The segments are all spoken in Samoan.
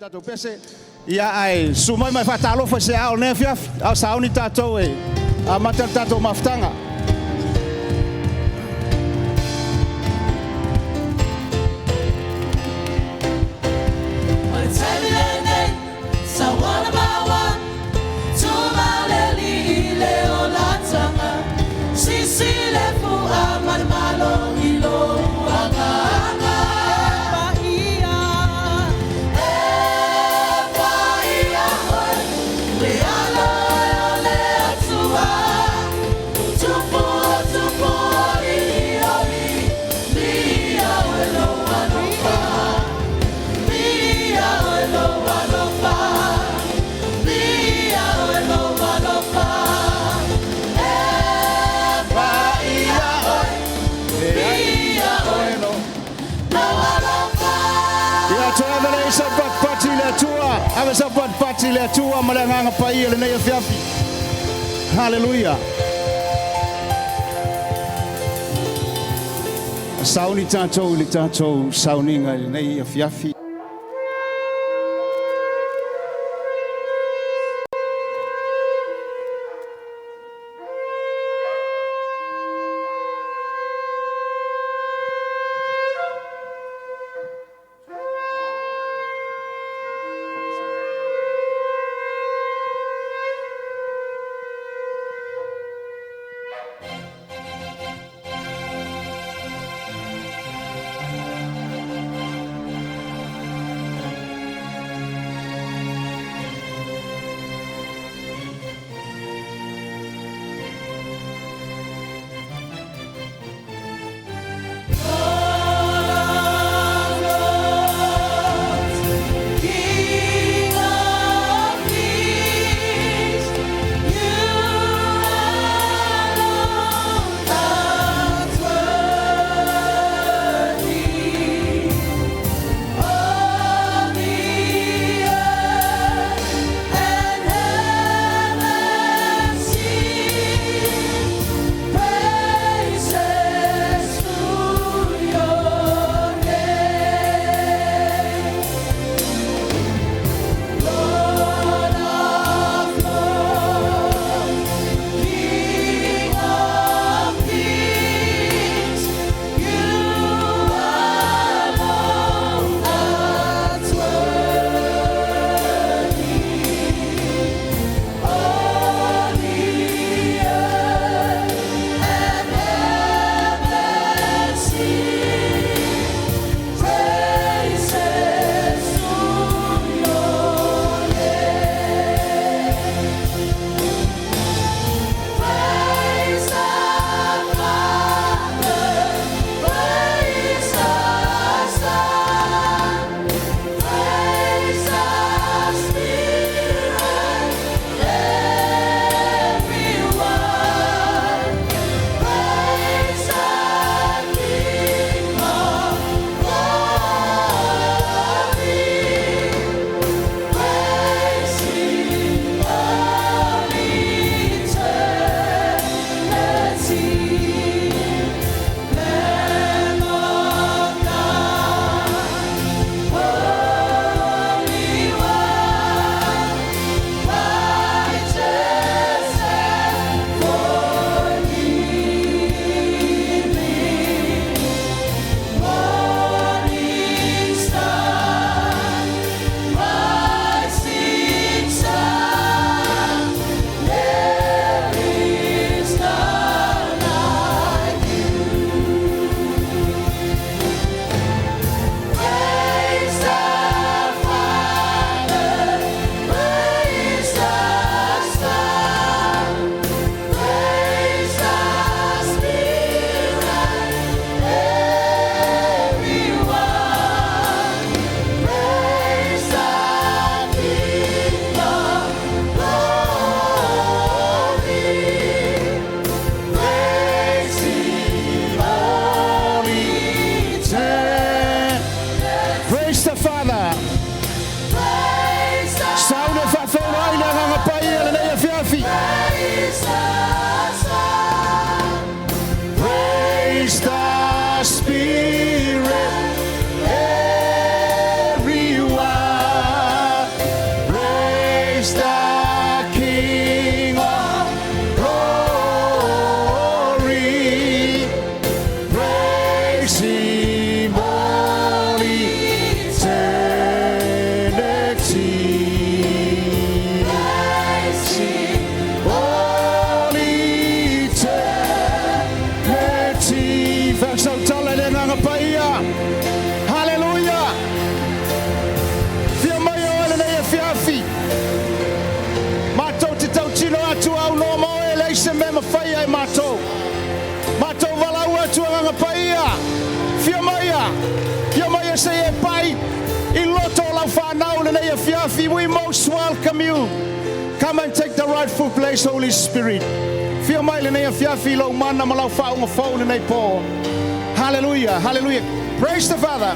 Tatou pese, ia ae susu mai ma e faatalofa i se ao o lenei afiafi, a o sauni tatou e amata le tatou mafutaga. O le taimi lenei, sauana maua, Tuma le Alii i le olataga, Sisi le fua ma le malo i lou agaga. E paia, e paia oe, le Alo o le Atua, Tupu o tupu o alii o alii, Viia Oe lou alofa, Viia Oe lou alofa, Viia Oe lou alofa. E paia oe, viia oe lou alofa. Ia toe ave lea i sau patipati i le Atua. Ave sau patipati i le Atua ma le agaga paia i lenei afiafi. Haleluia. Sauni tatou i le tatou sauniga i lenei afiafi. Praise the King of glory. Praise Him all eternity. Praise Him All eternity. Faasautala i le Agaga Paia. Haleluia. Fia mai oe lenei afiafi. Matou te tautino atu aunoa ma oe e leai se mea e mafaia e matou. Matou valaau atu Agaga Paia. Fia maia. Fia maia se i e pai i loto o lau fanau lenei afiafi. We most welcome you. Come and take the rightful place, Holy Spirit. Fia mai lenei afiafi i lou mana ma lau faauuga fou lenei po. Hallelujah, hallelujah. Praise the Father.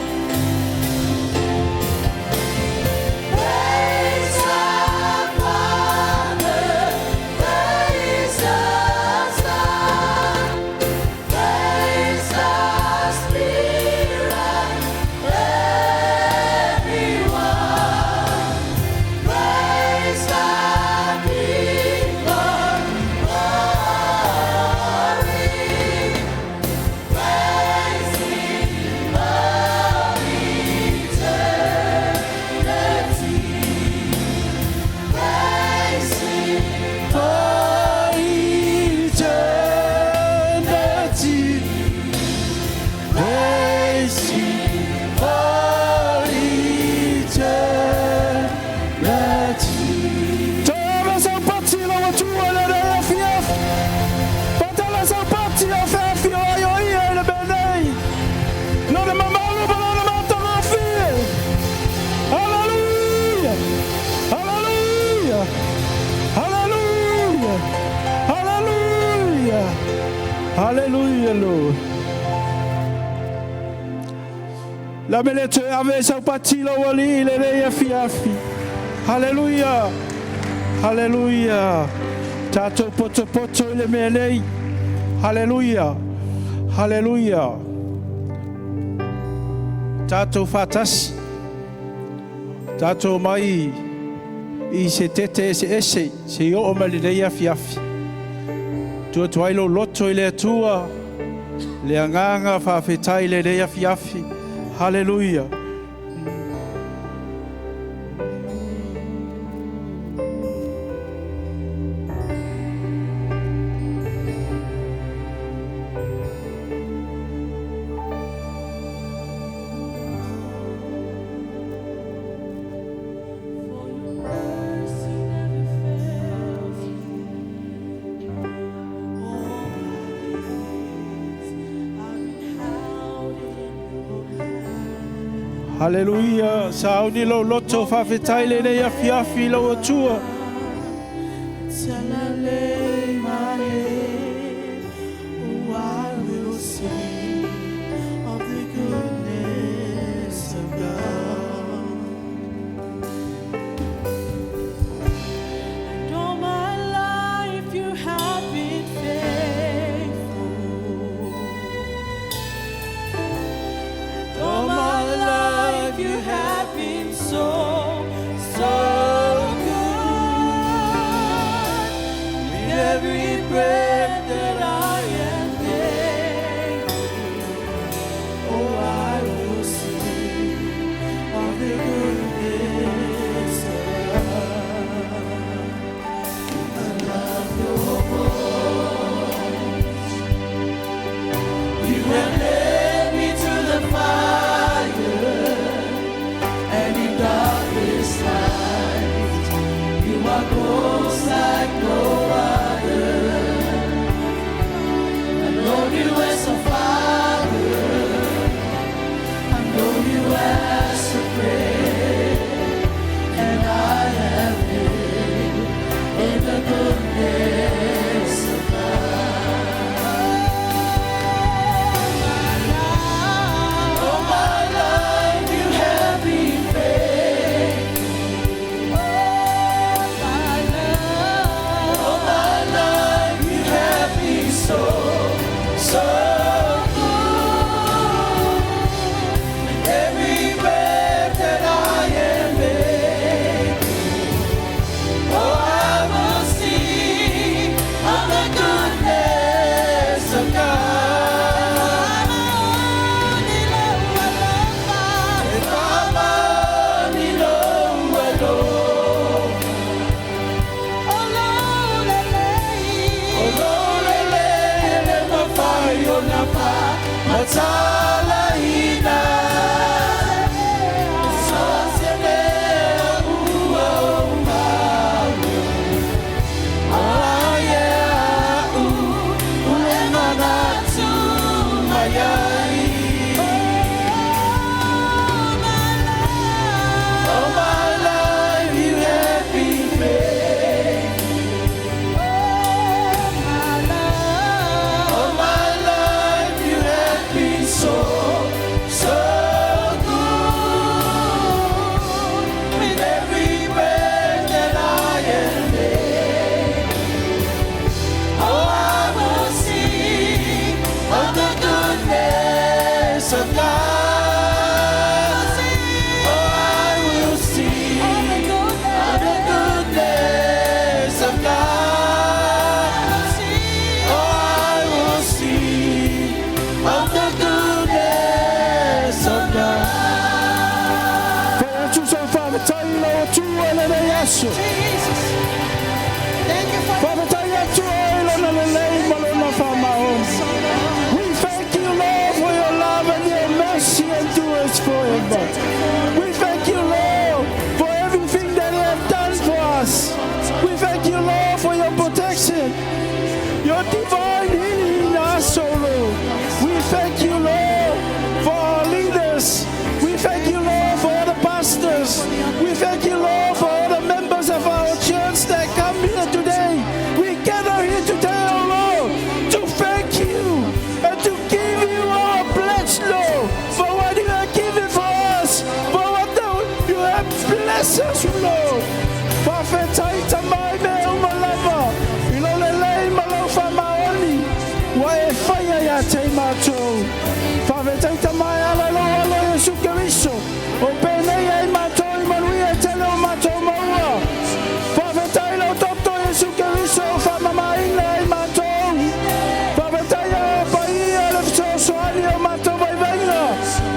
Praise the Father, praise the Son, praise the Spirit, everyone. Praise the King of glory. Praise Him all eternity. Praise Him For eternity. Praise Him for eternity. Toe sau pati lau Atua lenei afiafi. Patala sau pati o feafi o ai o ia i le mea nei. Lona mamalu ma lona matagofie. Hallelujah! Hallelujah! Hallelujah! Hallelujah! Hallelujah, Lord. La mele toe ave sau pati lau alii i lenei afiafi. Hallelujah! Hallelujah! Tatou potopoto i le mea nei. Hallelujah! Hallelujah! Tatou faatasi. Tatou mai i se tete eseese seia oo mai lenei afiafi. Tuu atu ai lou loto i le Atua, le agaga faafetai lenei afiafi. Hallelujah. For your mercy never fails me. All my days I've been held in your hand. Hallelujah. Sauni lou loto faafetai lenei afiafi lau Atua. Till I lay my head, oh, I will sing of the goodness of God. And all my life you have been faithful. And all my life you have been so, so good. With every breath that I am able, oh, I will sing of the goodness of God. I love your voice. You have led me to the fire and in darkest night, you are close like no other. I've known you as a father, I've known you as a friend, and I have lived in the goodness of God. All my life you have been faithful. Tatalaina So se mea ua ou maua Ola ia a'u e manatu mai ai. All my life you have been faithful. All my life you have been so, so good. With every breath that I am able, oh, I will sing of the goodness of God. Oh, I will sing of the goodness of God. Oh, I will sing of the goodness of God. Fai atu sau faafetai i lau Atua i lenei aso. Jesus. Thank you for Faafetai Atua i lona lelei ma lona faamaoni. We thank you, Lord, for your love and your mercy endures forever. We thank you, Lord, for everything that you have done for us. We thank you, Lord, for your protection, your divine healing in us, oh Lord. We thank you, Lord, for our leaders. We thank you, Lord, for all the pastors. We thank you, Lord, for all the members of our church that come here today. We gather here today, oh Lord, to thank you and to give you our pledge, Lord, for what you have given for us, for what you have blessed us, Lord. Faafetai tamai mea uma lava, i lou lelei ma lou faamaoni, ua e faia ia te i matou. Faafetai tamai ala i lou alo Iesu Keriso, o penei ai matou i manuia e tele o matou maua. Faafetai lau toto Iesu Keriso o faamamaina ai matou. Faafetai a paia le fesoasoani o matou vaivaiga,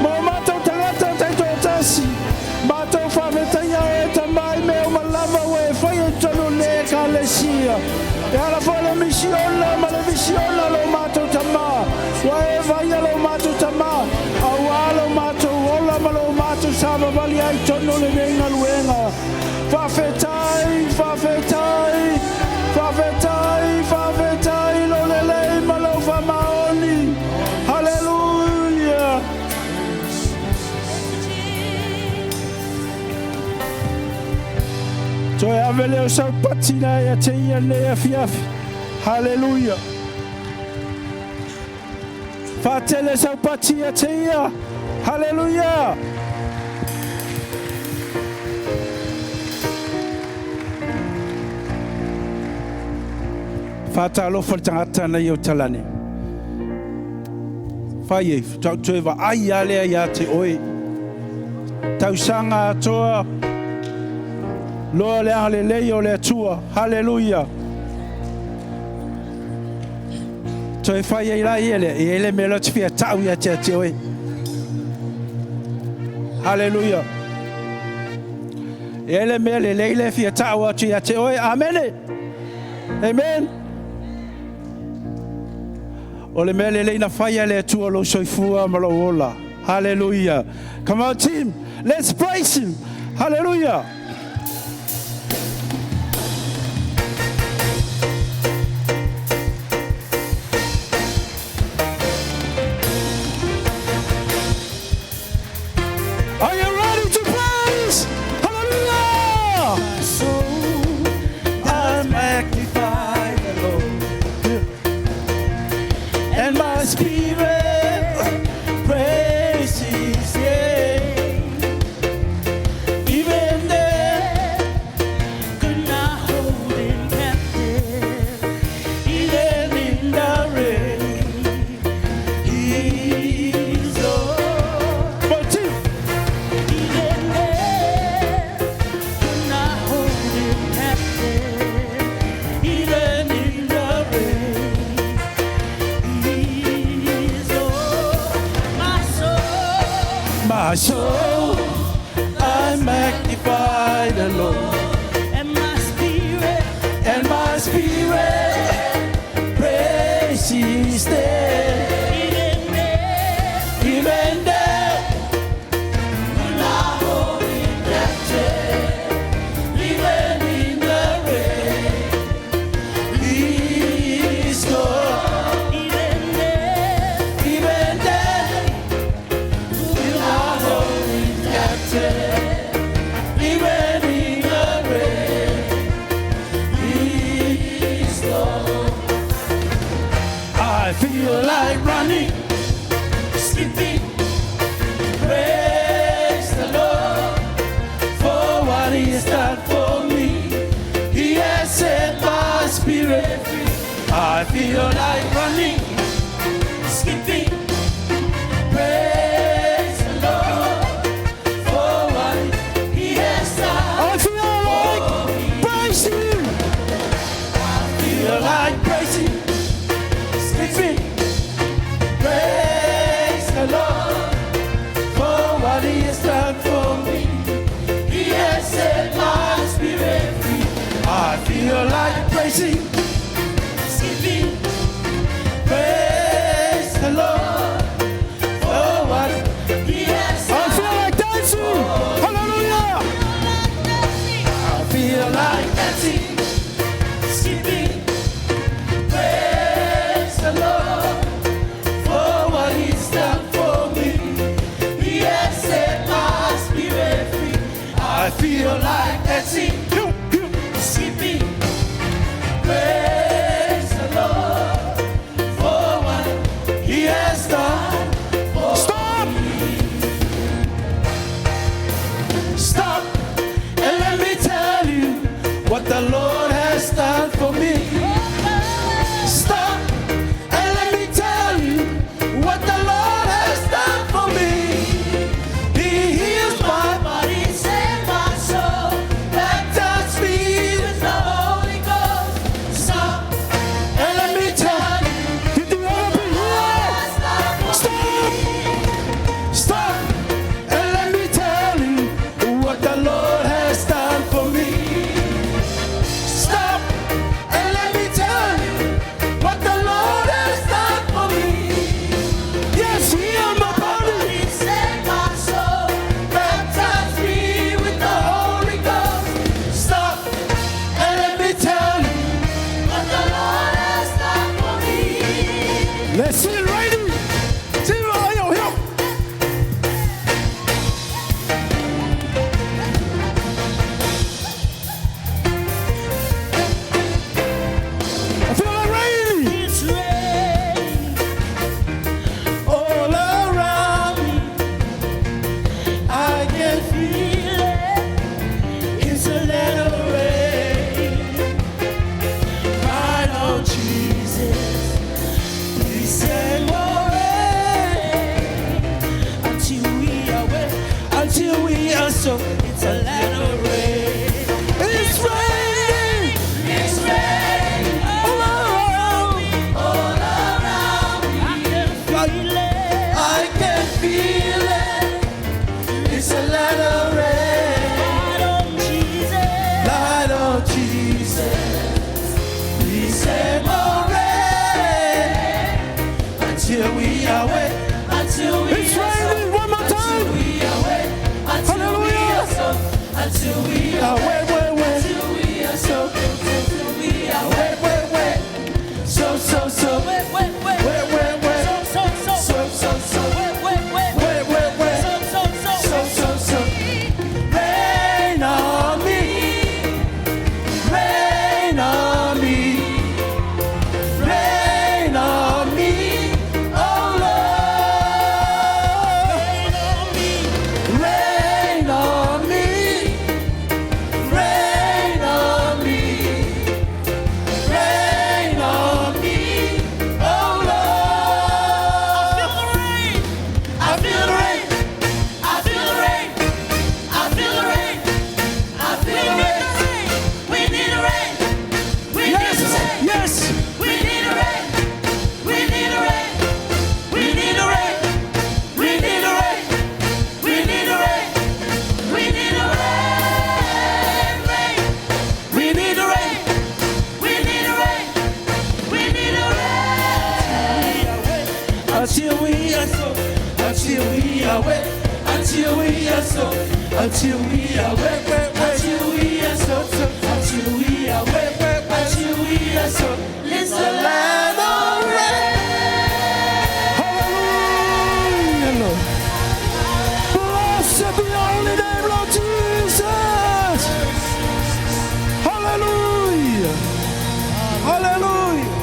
ma o matou tagata taitoatasi. Matou faafetaia e tamai mea uma lava ua e faia i totonu o le ekalesia. E ala foi le misiona ma le visiona lo matou tamā. Ua e vaia lo matou tamā, auā lo matou ola ma lo matou savavali ai totonu o lenei galuega. Faafetai, faafetai, faafetai, faafetai lo lelei ma lou faamaoni. Haleluia. Toe ave lea o sau pati na ia te ia nei afiafi. Haleluia. Faatele sau pati ia te ia. Haleluia. Faatalofa le tagata na i o talane. Fai e, tau toe vaai a lea ia te oe. Tausaga atoa loa le agalelei o le Atua. Haleluia. Toe fai ai la ia lea, e i ai le mea lea ou te fia tau ia te te oe. Haleluia. E i ai le mea lelei lea e fia tau atu ia te oe. Amene. Amen. O le mea lelei na faia e le Atua lou soifua ma lou ola. Hallelujah. Come on team, let's praise him. Hallelujah. Are you ready to praise? Hallelujah! Soul, I magnify the Lord, and my spirit praises His name. Even death could not hold him captive, even in the grave, He is Lord. My team. Even death could not hold him captive. Even in the grave, He is Lord. My soul My soul, I magnify the Lord, and my spirit and my spirit praises His name. even death feel like running, skipping. Praise the Lord for what He has done for me. He has set my spirit free. I feel like running, skipping. Praise the Lord for what He has done. I feel like praising. Feel like praising, skipping. Praise the Lord for what He has done for me. He has set my spirit free. I feel like praising, skipping. Praise the Lord for what He has I done. feel like dancing. Hallelujah. I feel like dancing, skipping. Praise the Lord for what He's done for me. He has set my spirit free. I feel like dancing, skipping. Praise the Lord for what He has done. For Stop. Stop and let me tell you what the Lord has done for me. Stop and let me tell you what the Lord has done for me. He heals my body, saved my soul, baptized me with the Holy Ghost. Stop and let me tell you. Did you ever be healed? Stop. Stop and let me tell you what the Lord has done for me. Stop and let me tell you what the Lord has done for me. Yes, He healed my body, saved my soul, baptized me with the Holy Ghost. Stop and let me tell you what the Lord has done for me. Let's see it ready. See yo, yo. I feel like rain. It's raining all around me. I can feel it. It's a little rain. Right on, Jesus. Please send more rain until we are wet, until we are so. It's a little rain. It's raining. It's raining All around. all around me. I can feel it. It's a little rain. Light on Jesus. Please send more rain until we are wet. Until we It's are raining. One more Until time. we are wet. Until we Hallelujah. are so. Until we are wet, wet, wet. Until we are so. Until we are wet, wet, wet. So, so, so. Wet, wet, wet. Wet, wet, wet. So, so, so. So, so, Wet, wet, wet. Wet, wet, wet. So, so, so. So, so, so. Rain on me. Rain on me. Rain on me. Oh Lord. Rain on me. Rain on me. Rain on me. Oh Lord. I feel the rain. I feel the rain. I feel the rain. I feel the rain. We need a rain. We need Yes. a rain. Yes. We need a rain. We need a rain. We need a rain. We need a rain. We need a rain. We need a rain. Rain. We need a rain. We need a rain. We need a rain. Until we are so. Until we are wet. Until we are so. Until we are wet, wet, wet. Until we are so, so. Until we are wet, wet, wet. Until we are so. It's a land of rain. Hallelujah, Lord. Blessed be your holy name, Lord Jesus. Hallelujah. Hallelujah.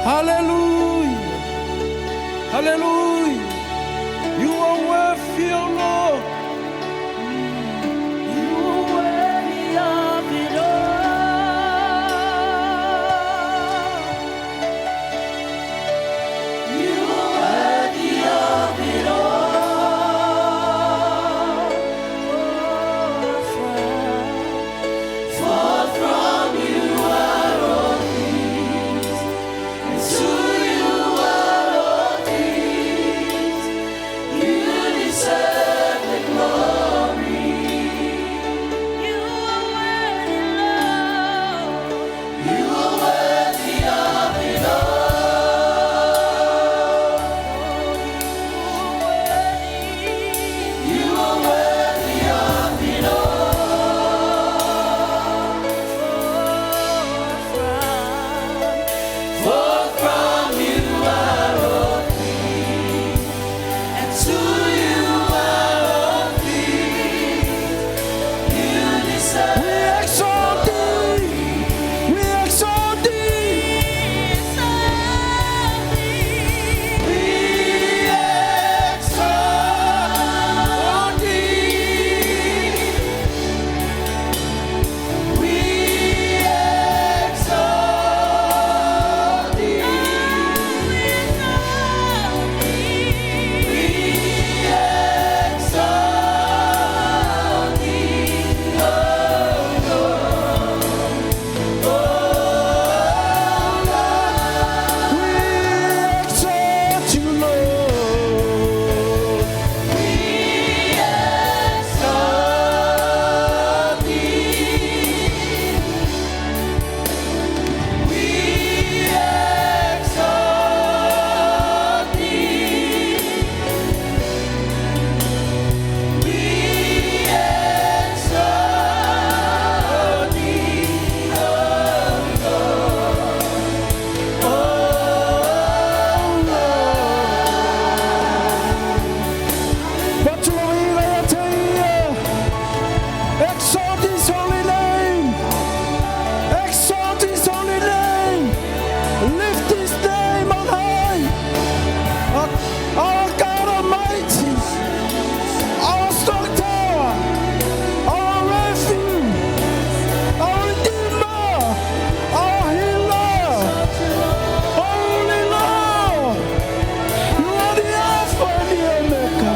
Hallelujah. Hallelujah. You are worthy, O Lord. You are worthy of it all. You are worthy of it all. For from you are all things, and to you are all things. You deserve the glory. You are worthy, Lord. You are worthy of it all. You are worthy of it all. For from you are all things, and to you are all things. You deserve. We exalt thee. We exalt thee. We exalt thee. We exalt thee. We exalt thee, O Lord. O Lord. We exalt you, Lord. We exalt thee. We exalt thee. We exalt thee, O Lord. O Lord. Fa'atuloina ia te ia. Exalt his holy name. Exalt his holy name. Lift his name on high. Our God Almighty. Our strong tower. Our refuge. Our Redeemer. Our healer. Holy Lord. You are the Alpha and the Omega.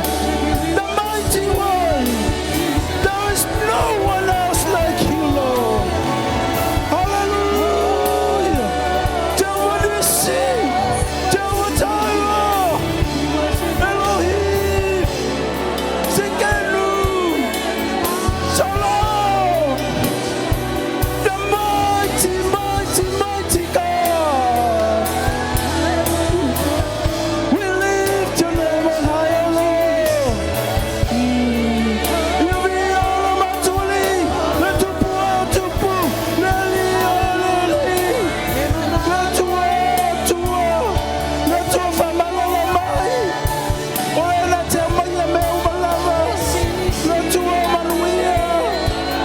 The mighty one. There is no one else like you, Lord. Hallelujah. Jehovah Nissi. Jehovah Jireh. Elohim. Tsidkenu. Shalom. The mighty, mighty, mighty God. We lift your name on high, O Lord. Ia le Matuli, le Tupu o Tupu, le Alii o Alii, le Atua o Atua, le Atua faamalolo mai, o e na te aumaia mea uma lava, le Atua o manuia,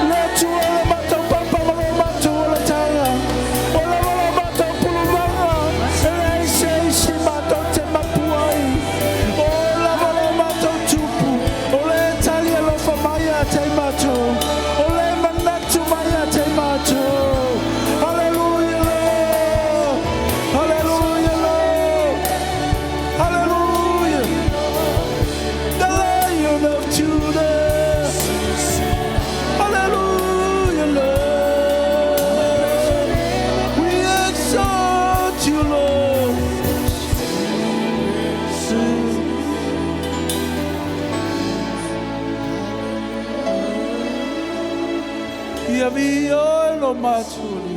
le Atua o le matou papa ma le matou olataga, o lava lo matou pulumaga, e leai se isi matou te mapu ai, o lava lo matou Tupu, o le tali alofa mai ia te matou, o le manatu mai ia te matou. Hallelujah, Lord. Hallelujah, Lord. Hallelujah. The Lion of Judah. Hallelujah, Lord. We exalt you, Lord. Ia viia lo Matuli.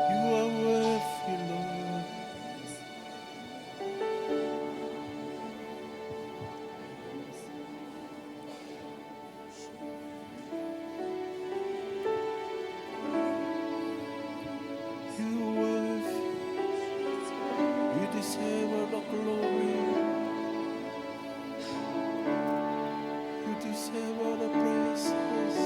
You are worthy, Lord. You are worthy. You deserve all the glory. You deserve all the praises.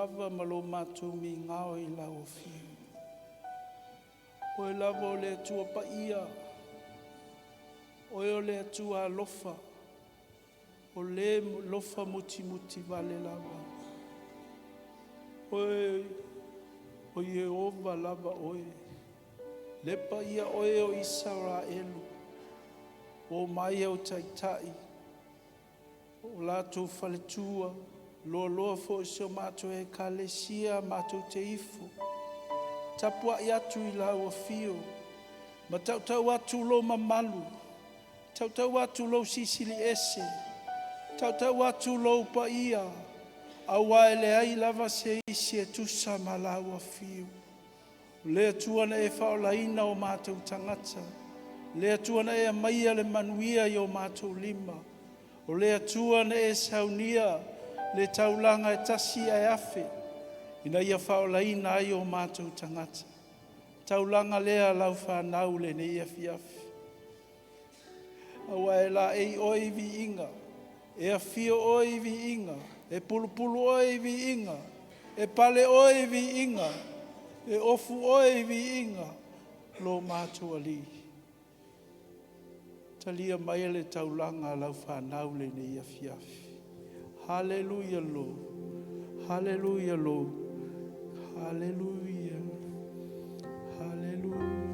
vava ma lo matou migao i lau afio. Oe lava o le Atua paia, Oe o le Atua alofa, o le lofa mutimuti vale lava. Oe o Ieova lava Oe, le paia Oe o Isaraelu, ua omai au taitai, o latou faletua, loaloa foi o si o matou ekalesia matou te ifo, tapuai atu i lau afio ma tautau atu lou mamalu, tautau atu lou Silisili Ese, tautau atu lou paia, aua e leai lava se isi e tusa ma lau afio. O le Atua na e faaolaina o matou tagata, le Atua na e aumaia le manuia i o matou lima, o le Atua na e saunia le taulaga e tasi ae afe, ina ia faaolaina ai o matou tagata. Taulaga lea lau fanau lenei afiafi. Aua e laei oe i viiga, e afio oe i viiga, e pulupulu oe i viiga, e pale oe i viiga, e ofu oe i viiga, lo matou Alii. Talia mai le taulaga a lau fanau lenei afiafi. Hallelujah Lord. Hallelujah Lord. Hallelujah. Hallelujah.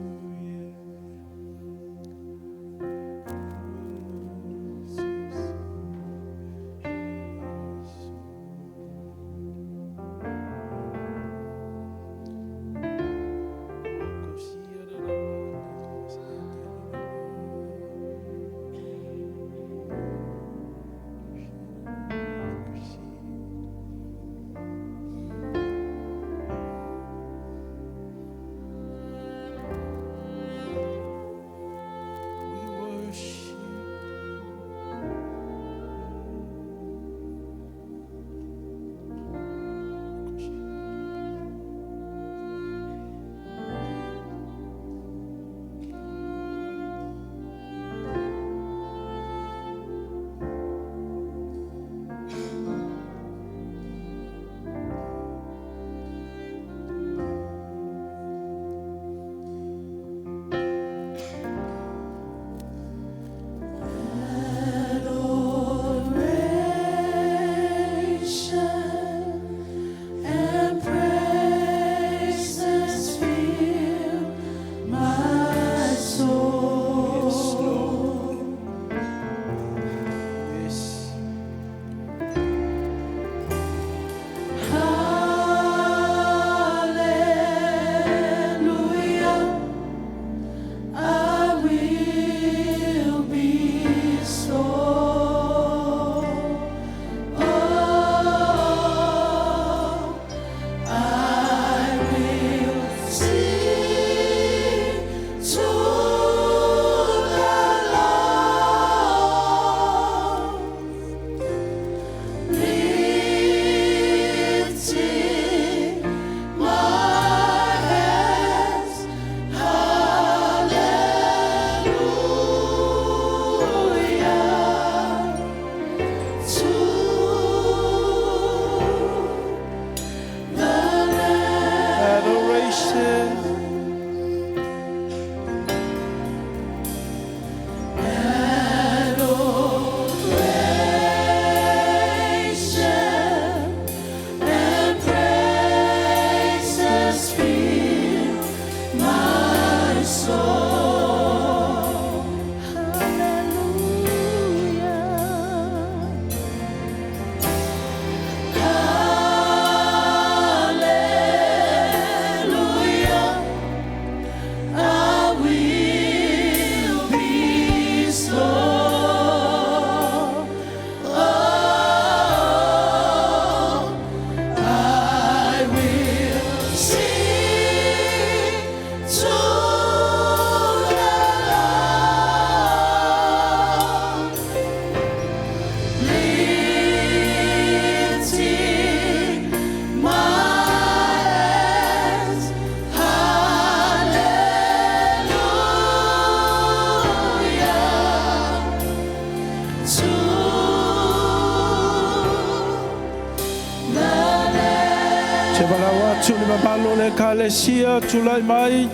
Atu le mamalu o le Ekalesia tulai mai.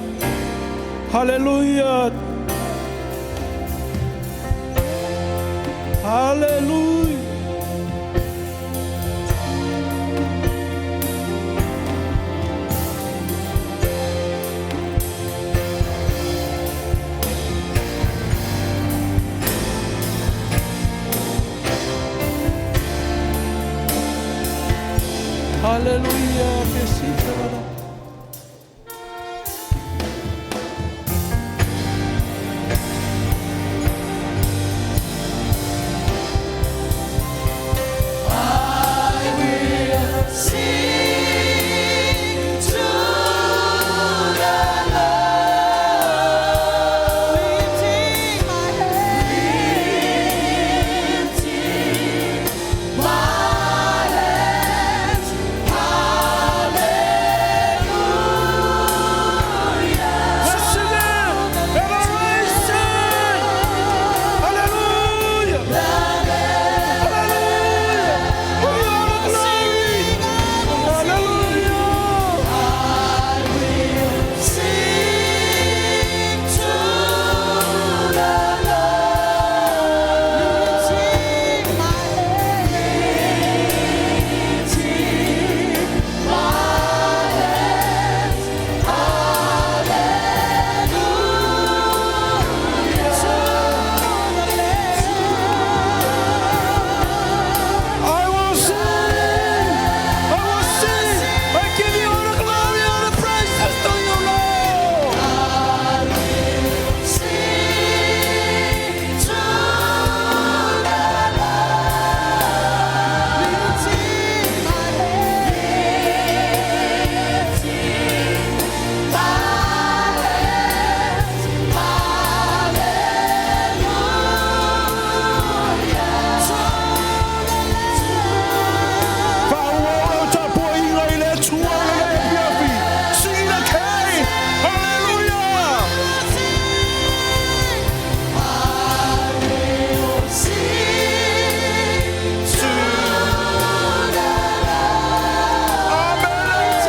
Haleluia. Haleluia. Haleluia. Pesita lala. Sing to the Lord, lifting my hands, lifting my hands, hallelujah. Let's sing it. Adoration. Hallelujah. Hallelujah. We are the glory. Hallelujah. Sing to the Lord, lifting my hands, lifting my hands, hallelujah to the Lamb. I will sing. I will sing. I give you all the glory, all the praise to you, Lord. Sing to the Lord, lifting my hands, lifting my hands, hallelujah to the Lamb. Fa'auau lau tapua'iga i le Atua i lenei afiafi. Sigi le kei. Haleluia. Sing to the Amene.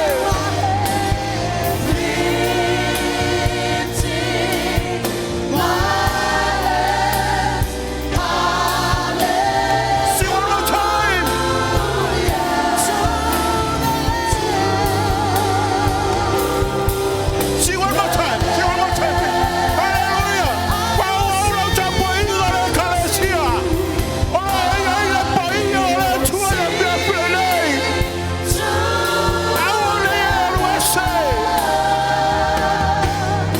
Lifting my hands, hallelujah Sing one more time. to Sing one more time. Sing one more time. Hallelujah. Fa'auau lau tapua'iga i le Ekalesia. O lo o i ai le paia o le Atua i le afiafi lenei. Aua ne i e alu ese.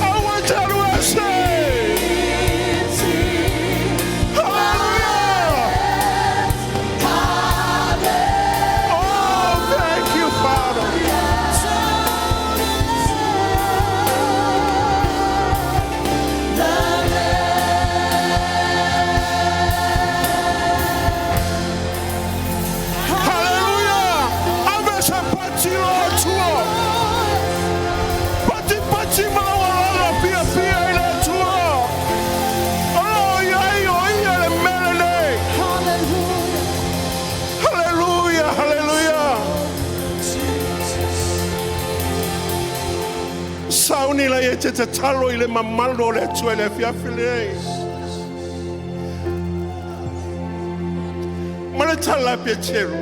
Aua e te alu ese. Hallelujah. Oh, thank you, Father. Hallelujah. Ave se pati lo Atua. Pati pati ma lau alaga pia pia i le Atua. O lo o i ai o ia le mea lenei. Hallelujah, hallelujah. Sauni lai e te tatalo i le mamalu o le Atua i le afiafi lenei. Ma le tala pia tero.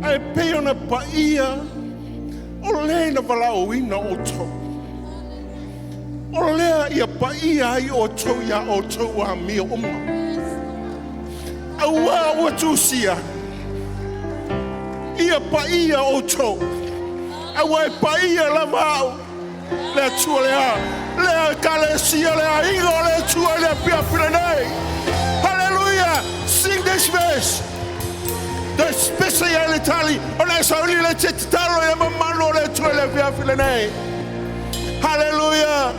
Ae pei ona paia o le na valaauina outou. O lea ia paia ai outou ia outou amio uma. Auā ua tusia. Ia paia outou. Auā e paia lava au. Le Atua lea. Le Ekalesia le aiga o le Atua i le afiafi lenei. Hallelujah. Sing this verse. The speciality o le sauli le te tatalo i le mamalu o le Atua i le afiafi lenei. Hallelujah.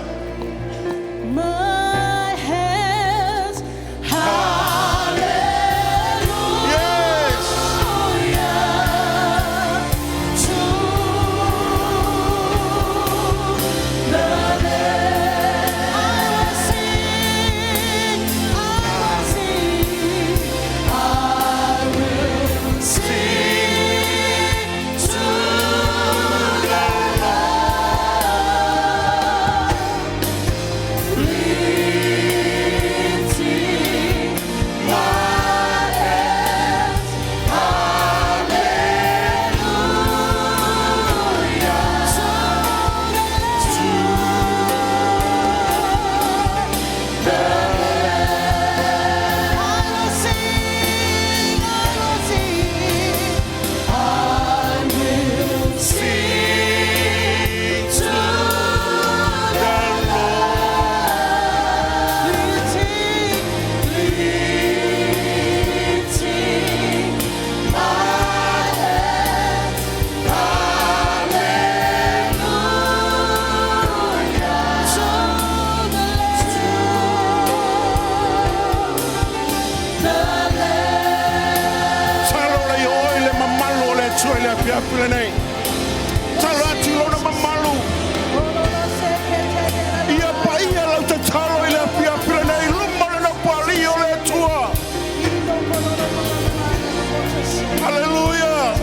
My hands, hallelujah. Yes. To the Lamb. I will sing, I will sing, I will sing. afiafi lenei. Tatalo atu i Lona mamalu. Ia paia lau tatalo i le afiafi lenei i luma o le Nofoalii o le Atua. Aleluia!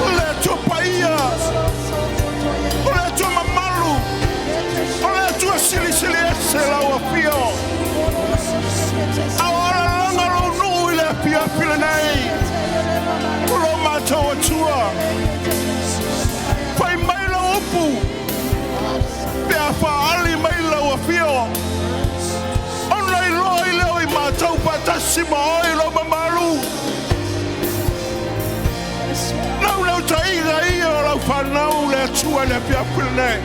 O le Atua paia, o le Atua mamalu, o le Atua silisili ese lau afio. A o alalaga lou nuu i le afiafi lenei, o lo matou Atua. Fai mai lau upu, pe a faaali mai lau afio, ona iloa ai lea o i matou faatasi ma oe i lou mamalu. Naunautaiga ia o lau fanau le Atua i le afiafi lenei.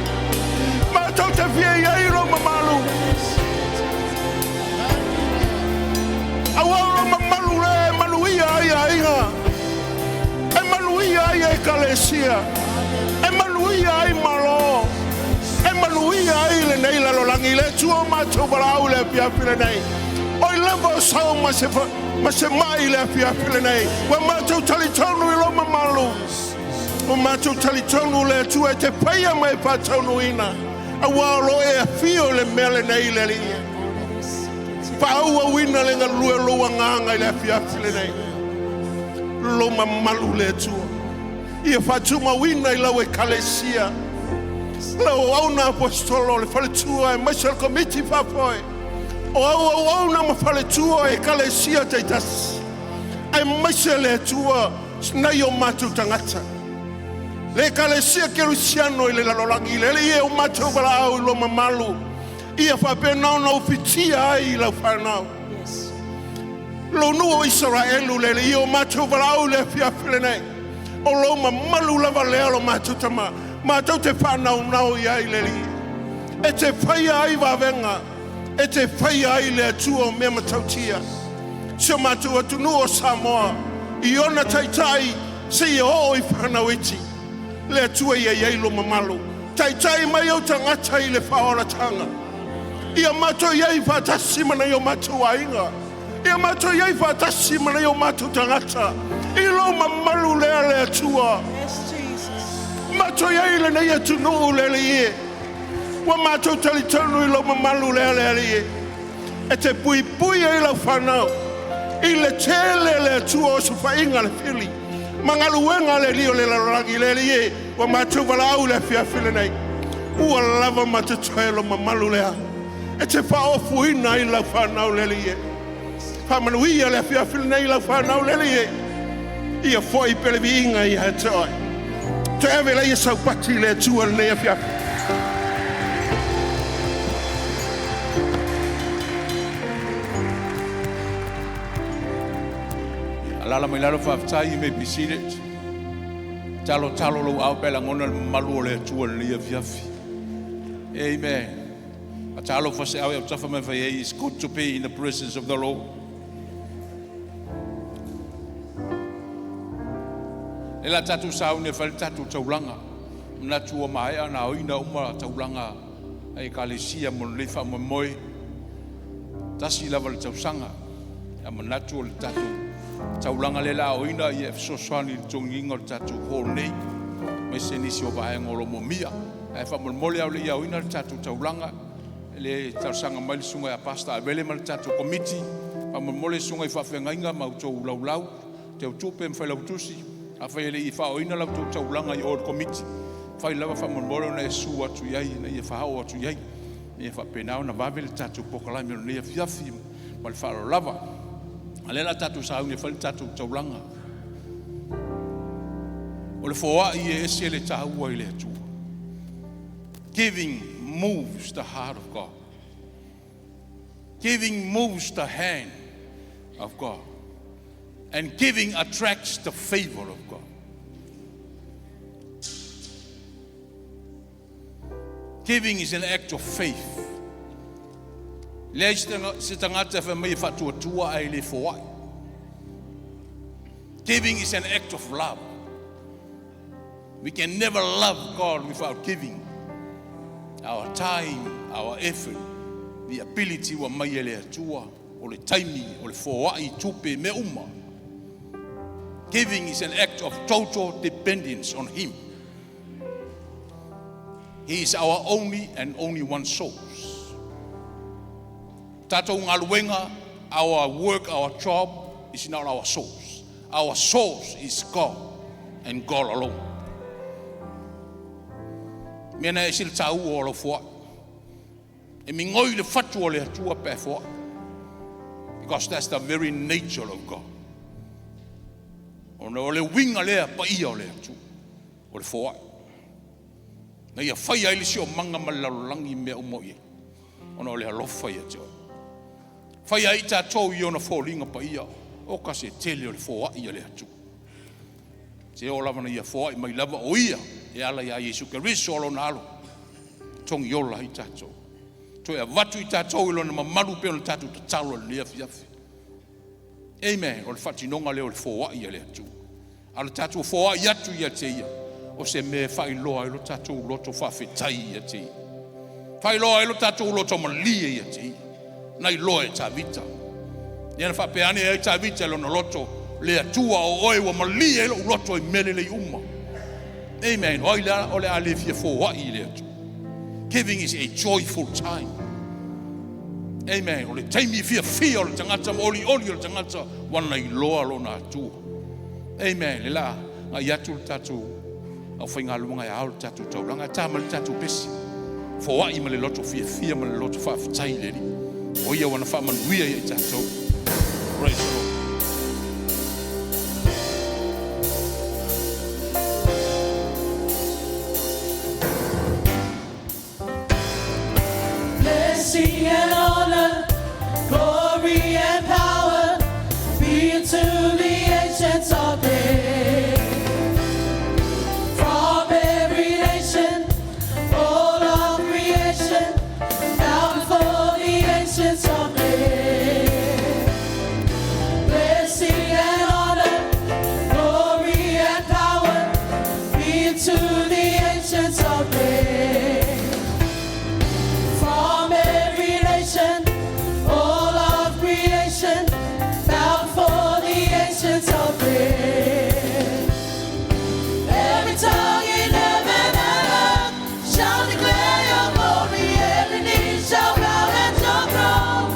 Matou te fia i ai i lou mamalu. Aua o lou mamalu lea e manuia ai aiga, e manuia ai ekalesia, e manuia ai malo, e manuia ai lenei lalolagi. Le Atua o matou valaau i le afiafi lenei. Oi lava o sao ma se, ma se mai i le afiafi lenei. Ua matou talitonu i lou mamalu. Ua matou talitonu le Atua e te faia ma e faataunuina. Aua o lo e afio i le mea lenei le Alii. Faaauauina le galue o lou agaga i le afiafi lenei. Lo mamalu le Atua. Ia faatumauina i lau ekalesia. Lau auauna aposetolo o le faletua aemaise o le komiti faafoe. O au auauna ma faletua o ekalesia taitasi. Aemaise le Atua nai o matou tagata. Le ekalesia kerisiano i le lalolagi, le Alii e o matou valaau i lo mamalu. Ia faapena ona ufitia ai i lau fanau. Lou nuu o Isaraelu le Alii o matou valaau i le afiafi lenei. O lou mamalu lava lea lo matou tama. Matou te whānaunau i ai le Alii. E te whaia ai vavega. E te whaia ai le Atua o mea matautia. Si o matou atunuu o Samoa. I ona taitai seia oo i fanau iti. Le Atua ia i ai lo mamalu. Taitai mai ou tagata i le faaolataga. Ia matou i ai faatasi ma nai o matou aiga. Ia matou i ai faatasi ma nai o matou tagata. I lo mamalu lea le Atua. Yes, Jesus. Matou i ai lenei atunuu le Alii e. Ua matou talitonu i lo mamalu lea le Alii e. E te puipui ai lau fanau. I le tele le Atua o sofaiga le fili. Ma galuega le alii o le lalolagi le Alii e. Ua matou valaau i le afiafi lenei. Ua lava ma totoe lo mamalu lea. E te faaofuina ai lau fanau le Alii e. Faamanuia le afiafi lenei lau fanau le Alii e. Ia foi pea le viiga ia te oe. Toe ave laia saupati i le Atua lenei afiafi. Alala mai lalo faafetai, you may be seated. Talo talo lou ao pe lagona le mamalu o le Atua i lenei afiafi. Amen. A talo fa se au e tafa mai fai ai, it's good to be in the presence of the Lord. E la tatou sauni e fai le tatou taulaga. Manatu ua maea na aoina uma taulaga a ekalesia mo lenei faamoemoe. Tasi lava le tausaga. A manatu o le tatou taulaga lea la aoina ia e fesoasoani i le totogiina o le tatou hall nei. Ma se nisi o vaega o lo o momia. Ae faamolemole ao le i aoina le tatou taulaga, le talosaga mai le susuga ia Pastor Avele ma le tatou komiti. Faamolemole susuga i faafeagaiga ma outou laulau, teutupe ma failautusi. Afai e le i faaoina la outou taulaga i o i le komiti, fai lava faamolemole ona e susu atu i ai ina ia faaoo atu i ai. Ia faapena ona vave le tatou polokalame o lenei afiafi ma le faaaloalo lava. A lea la tatou sauni e fai le tatou taulaga. O le foai e ese le taua i le Atua. Giving moves the heart of God. Giving moves the hand of God. And giving attracts the favor of God. Giving is an act of faith. Leai se tagata e fai mai e faatuatua ae le foai. Giving is an act of love. We can never love God without giving. Our time, our effort, the ability ua mai e le Atua, o le taimi, o le foai, tupe, mea uma. Giving is an act of total dependence on Him. He is our only and only one source. Tatou galuega, our work, our job is not our source. Our source is God and God alone. Mea na e ese le taua o lau foai. E migoi le fatu o le Atua pe foai. Because that's the very nature of God. Ona o le uiga lea paia o le Atua, o le foai. Na ia faia ai le siomaga ma le lalolagi mea uma o i ai, ona o le alofa ia te oe. Faia ai tatou i ona foliga paia, o ka se tele o le foai a le Atua. Se oo lava na ia foai mai lava o ia e ala ia Iesu Keriso o lona alo, togi ola ai tatou. Toe avatu i tatou i lona mamalu pei ona tatou tatalo i lenei afiafi. Amen. O le faatinoga lea o le foai a le Atua. A o le tatou foai atu ia te ia, o se mea e faailoa ai lo tatou loto faafetai ia te ia. Faailoa ai lo tatou loto malie ia te ia. Na iloa e Tavita. Ia na faapea ane ai Tavita i lona loto, le Atua o oe ua malie ai lou loto i mea lelei uma. Amen. O ai la o le a le fia foai i le Atua? Giving is a joyful time. Amen. O le taimi fiafia o le tagata ma olioli o le tagata ua na iloa lona Atua. Amen. Le la agai atu le tatou aufaigaluega e ao le tatou taulaga, e ta ma le tatou pesi. Foai ma le loto fiafia ma le loto faafetai i le Alii. O ia ua na faamanuia ia i tatou. Praise the Lord. Blessing and honor, glory and power be to the ancients of days. From every nation, all of creation, bow before the ancients of days. Blessing and honor, glory and power be to the ancients of days. From every nation, all of creation, bow before the ancients of days. Every tongue in heaven and earth shall declare your glory. Every knee shall bow at your throne.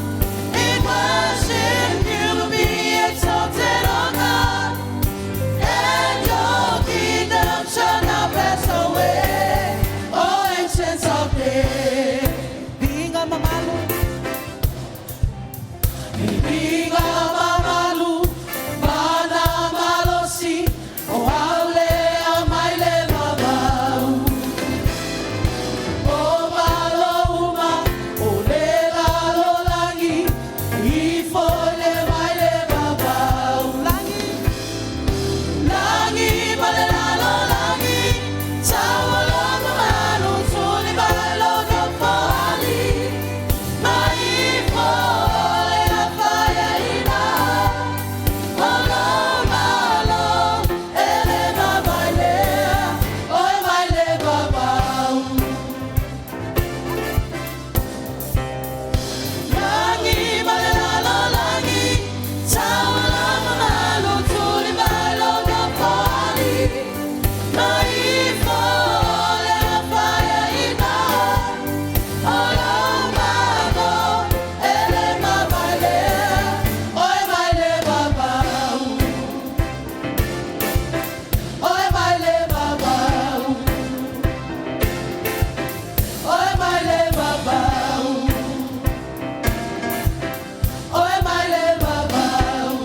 In worship you will be exalted, O God, and your kingdom shall not pass away. O ancients of days. Viiga mamalu, viiga mamalu, mana malosi, o au lea mai le vavau. O malo uma, o le lalolagi, ifo i le mai le vavau. Lagi, lagi ma le lalolagi, taualo mamalu, tuli mai lou Nofoalii, mai ifo le afaina. O lou Malo, e le vavae lea, oe mai le vavau. Lagi ma le lalolagi, taualo mamalu, tuli mai lou Nofoalii, mai ifo le afaina. O lou Malo, e le mavae lea, oe mai le vavau. Oe mai le vavau. Oe mai le vavau. Oe mai le vavau.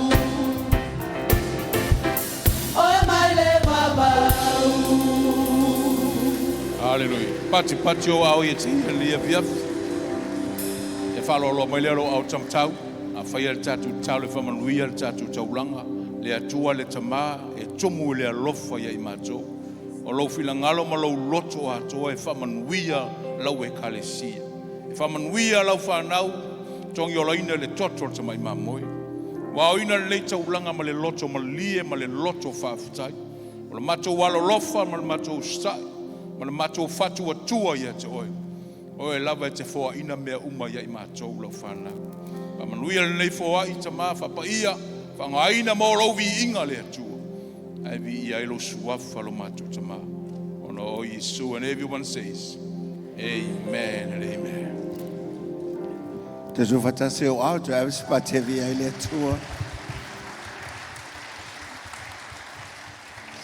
Oe mai le vavau. Hallelujah. Pati pati o ao ia te ia le afiafi. E whaloaloa mai lea lo au tamatau. A whaia le tatou talo e whamanuia le tatou taulaga. Le Atua le Tamā e tumu i le alofa ia i matou. O lou finagalo ma lou loto atoa e whamanuia lau ekalesia. E whamanuia lau whanau, tongi olaina le toto o le tamai mamoe. Ua aoina lenei taulaga ma le loto malie ma le loto faafetai. O le matou alolofa ma le matou sa'i ma le matou fatuatua ia te oe. Oe lava e te foaina mea uma ia i matou lau whanau. Faamanuia lenei foai Tamā faapaia, faaaogaina mo lou viiga le Atua. Ae viia ai lou suafa lo matou Tamā. Ona o Iesu, and everyone says, Amen and amen. Te fatasi o au te ave se patevi ai le Atua.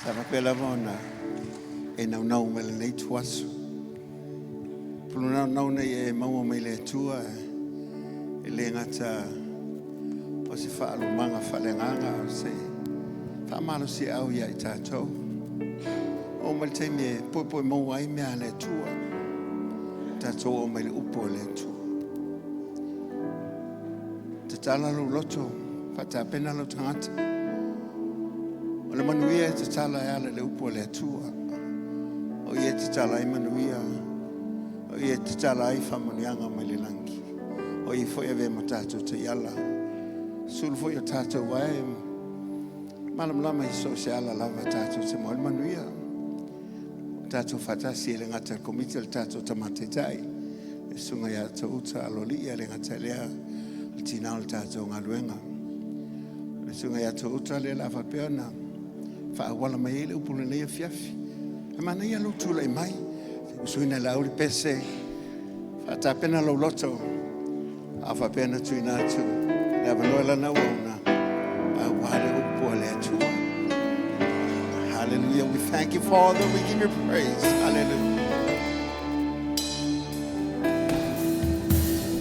Sa faapea lava ona e naunau mai lenei tuaso. Pulu naunau nei e maua mai le Atua e le gata o se faalumaga faaleagaga o se faamalosiau ia i tatou. O mai le taimi e poepoe maua ai mea a le Atua. Tatou o mai le upu a le Atua. Tatala lou loto, faatapena lou tagata. O le manuia e tatala e ala i le upu a le Atua. O ia e tatala ai manuia. O ia e tatala ai faamanuiaga mai le lagi. O ia foi e avea ma tatou taiala. Sulu foi o tatou ai. Malamalama i so o se ala lava tatou te maua ai le manuia. O tatou faatasi e le gata i le komiti o le tatou tamataitai. E susuga ia Touta Aloalii a le gata i lea le tina o le tatou galuega. Le susuga ia Touta lea la faapea ona faaauala mai ai le upu lenei afiafi. E manaia lou tulai mai. Usuina le au le pese. Faatapena lou loto. A faapea na tuuina atu. Le avanoa lana auauna. Aua le upu a le Atua. Hallelujah. We thank you, Father. We give you praise. Hallelujah.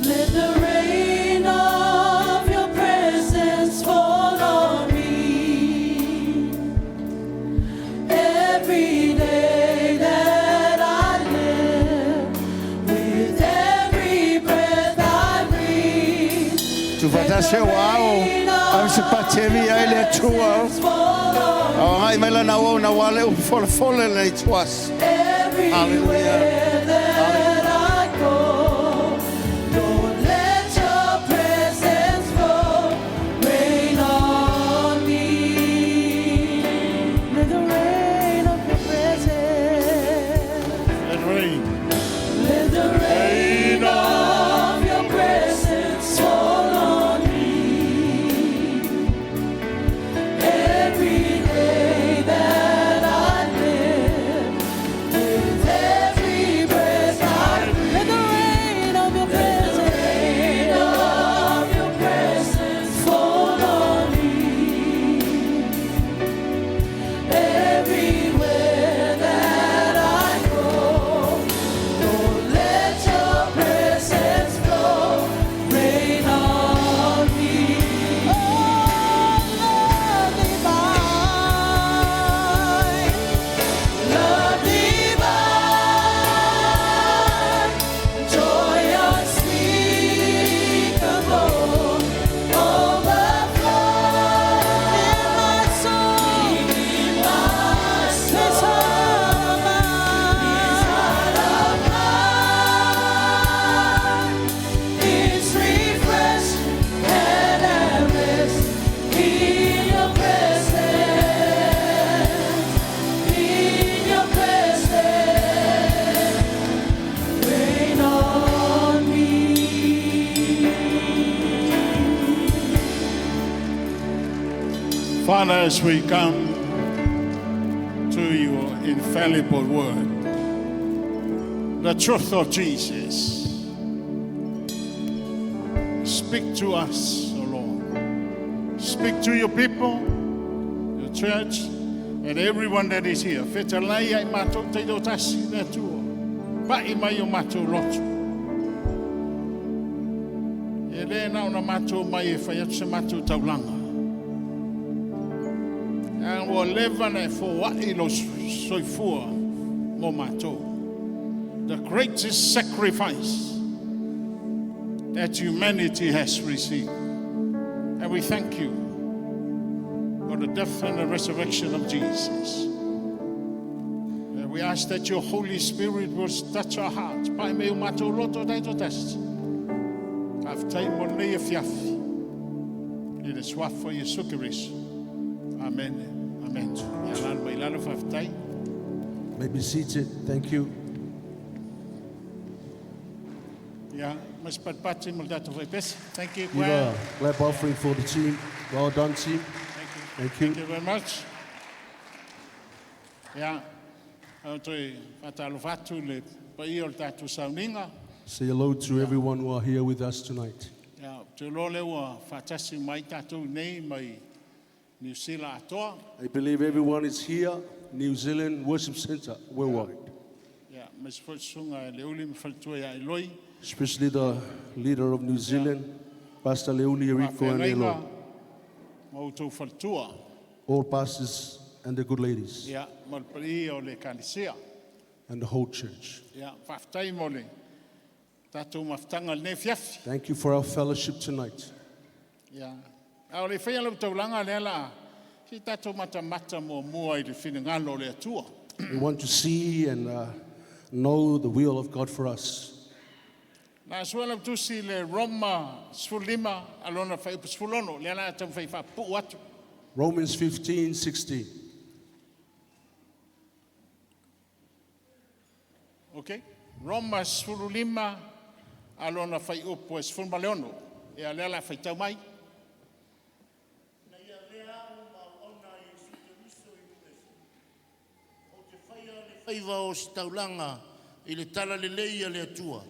Let the rain of your presence fall on me. Every day that I live, with every breath I breathe. Tu fatasi o ao. Ave se patevi ai le Atua. Fall on O ngai mai lana auauna aua le upu folafole lenei tuaso. Everywhere that I go, Lord, let your presence flow, rain on me. Let the rain of your presence, Let rain. let the rain of your presence fall on me. Every day that I live, with every breath I breathe, let the rain of your presence, of your presence fall on me. Everywhere that I go, Lord, let your presence flow, rain on me. Oh, love divine, love divine, joy unspeakable, overflow in my soul, in my soul, this heart of mine is refreshed and at rest in your presence, in your presence, rain on me. Father, as we come to your infallible word, the truth of Jesus, speak to us, O Lord. Speak to your people, your church, and everyone that is here. Fetalai ia i matou taitoatasi le Atua. Pai mai o matou loto. E le na ona matou mai e fai atu se matou taulaga. A ua leva na e foai lou soifua mo matou. The greatest sacrifice that humanity has received. And we thank you for the death and the resurrection of Jesus. And we ask that your Holy Spirit will touch our hearts. Pai mai o matou loto taitoatasi. Faafetai mo lenei afiafi. I le suafa o Iesu Keriso. Amen. Amen. Ia lalo mai lalo faafetai. May be seated. Thank you. Ia, mas patipati mo le tatou faipese. Thank you, Give choir. a clap offering for the team. Well done, team. Thank you. Thank you. Thank you very much. Ia, au toe faatalofa atu i le paia o le tatou sauniga. Say hello to everyone who are here with us tonight. Ia, ou te iloa lea ua faatasi mai tatou nei mai Niu Sila atoa. I believe everyone is here, New Zealand Worship Center worldwide, Ia, aemaise foi le susuga i Leuli ma faletua ia Eloi. Especially the leader of New Zealand, Pastor Leuli Eriko and Faafeagaiga Eloi, ma outou faletua. All pastors and the good ladies, Ia, ma le paia o le Ekalesia. And the whole church. Ia, faafetai mo le tatou mafutaga i lenei afiafi. Thank you for our fellowship tonight. Ia, a o le faia lau taulaga lea la, se i tatou matamata muamua i le finagalo o le Atua. We want to see and know the will of God for us. Na sua lau tusi le Roma 15, a lona fuaiupu 16, lea la taumafai faapupuu atu. Romans 15, 16. Ok? Roma 15, a lona fuaiupu e 16. Ia, lea la faitau mai. Ina ia avea a'u ma auauna a Iesu Keriso i nuu ese, ou te faia le faiva o ositaulaga i le talalelei a le Atua.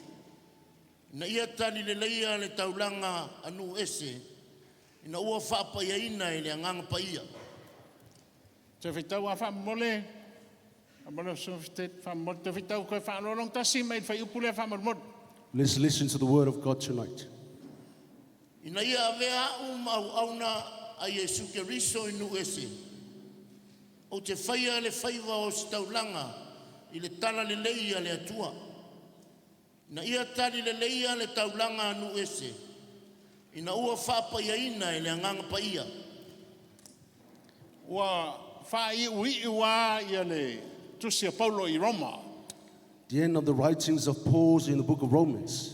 Ina ia tali leleia le taulaga a nuu ese, ina ua faapaiaina e le Agaga Paia. Toe faitau lava faamolemole. Faamolemole, faamolemole. Toe faitau koe faalolong tasi mai le fuaiupu lea faamolemole. Let's listen to the word of God tonight. Ina ia avea a'u ma auauna a Iesu Keriso i nuu ese, ou te faia le faiva o ositaulaga i le talalelei a le Atua. Ina ia tali leleia le taulaga a nuu ese, ina ua faapaiaina e le Agaga Paia. Ua faaiuiu lava ia le tusi a Paulo i Roma. The end of the writings of Paul in the book of Romans.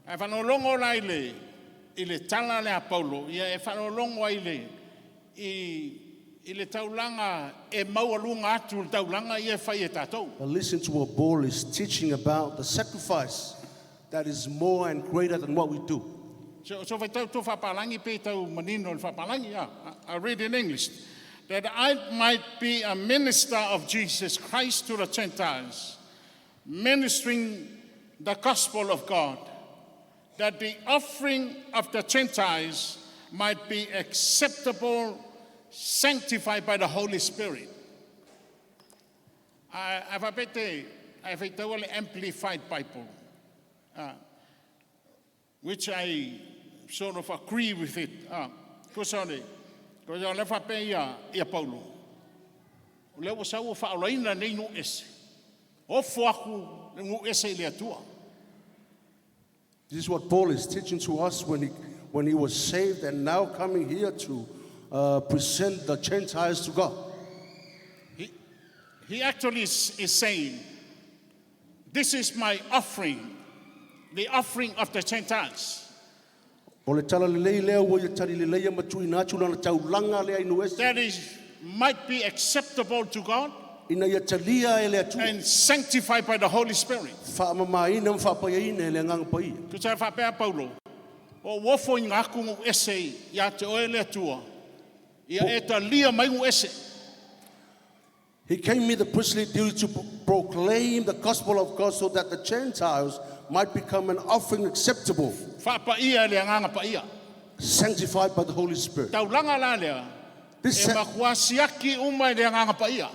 Ae faalogologo la i le tala lea a Paulo, ia e faalogologo ai le, i le taulaga e maualuga atu le taulaga ia e fai e tatou. But listen to what Paul is teaching about the sacrifice that is more and greater than what we do. So faitau tou faapalagi pe tau manino le faapalagi. Yeah, I read in English. That I might be a minister of Jesus Christ to the Gentiles, ministering the gospel of God, that the offering of the Gentiles might be acceptable, sanctified by the Holy Spirit. I faapea I faitau le Amplified Bible, which I sort of agree with it. Tusa o le, tusa o le faapea ia, ia Paulo. O lea ua sau ua faaolaina nei nuu ese. Ofo aku le nuu ese i le Atua. This is what Paul is teaching to us when he was saved and now coming here to present the Gentiles to God. He actually is saying, this is my offering, the offering of the Gentiles. O le tala lelei lea ua ia tali lelei ma tuuina atu lana taulaga lea i nuu ese. That is, might be acceptable to God Ina ia talia e le Atua. And sanctified by the Holy Spirit. Faamamaina ma faapaiaina e le Agaga Paia. Tusa faapea Paulo, o ofo i ngā aku nuu ese ia te oe le Atua. Ia e talia mai nuu ese. He came with the priestly duty to proclaim the gospel of God so that the Gentiles might become an offering acceptable, Faapaia e le Agaga Paia. Sanctified by the Holy Spirit. Taulaga la lea, This e makua siaki uma e le Agaga Paia.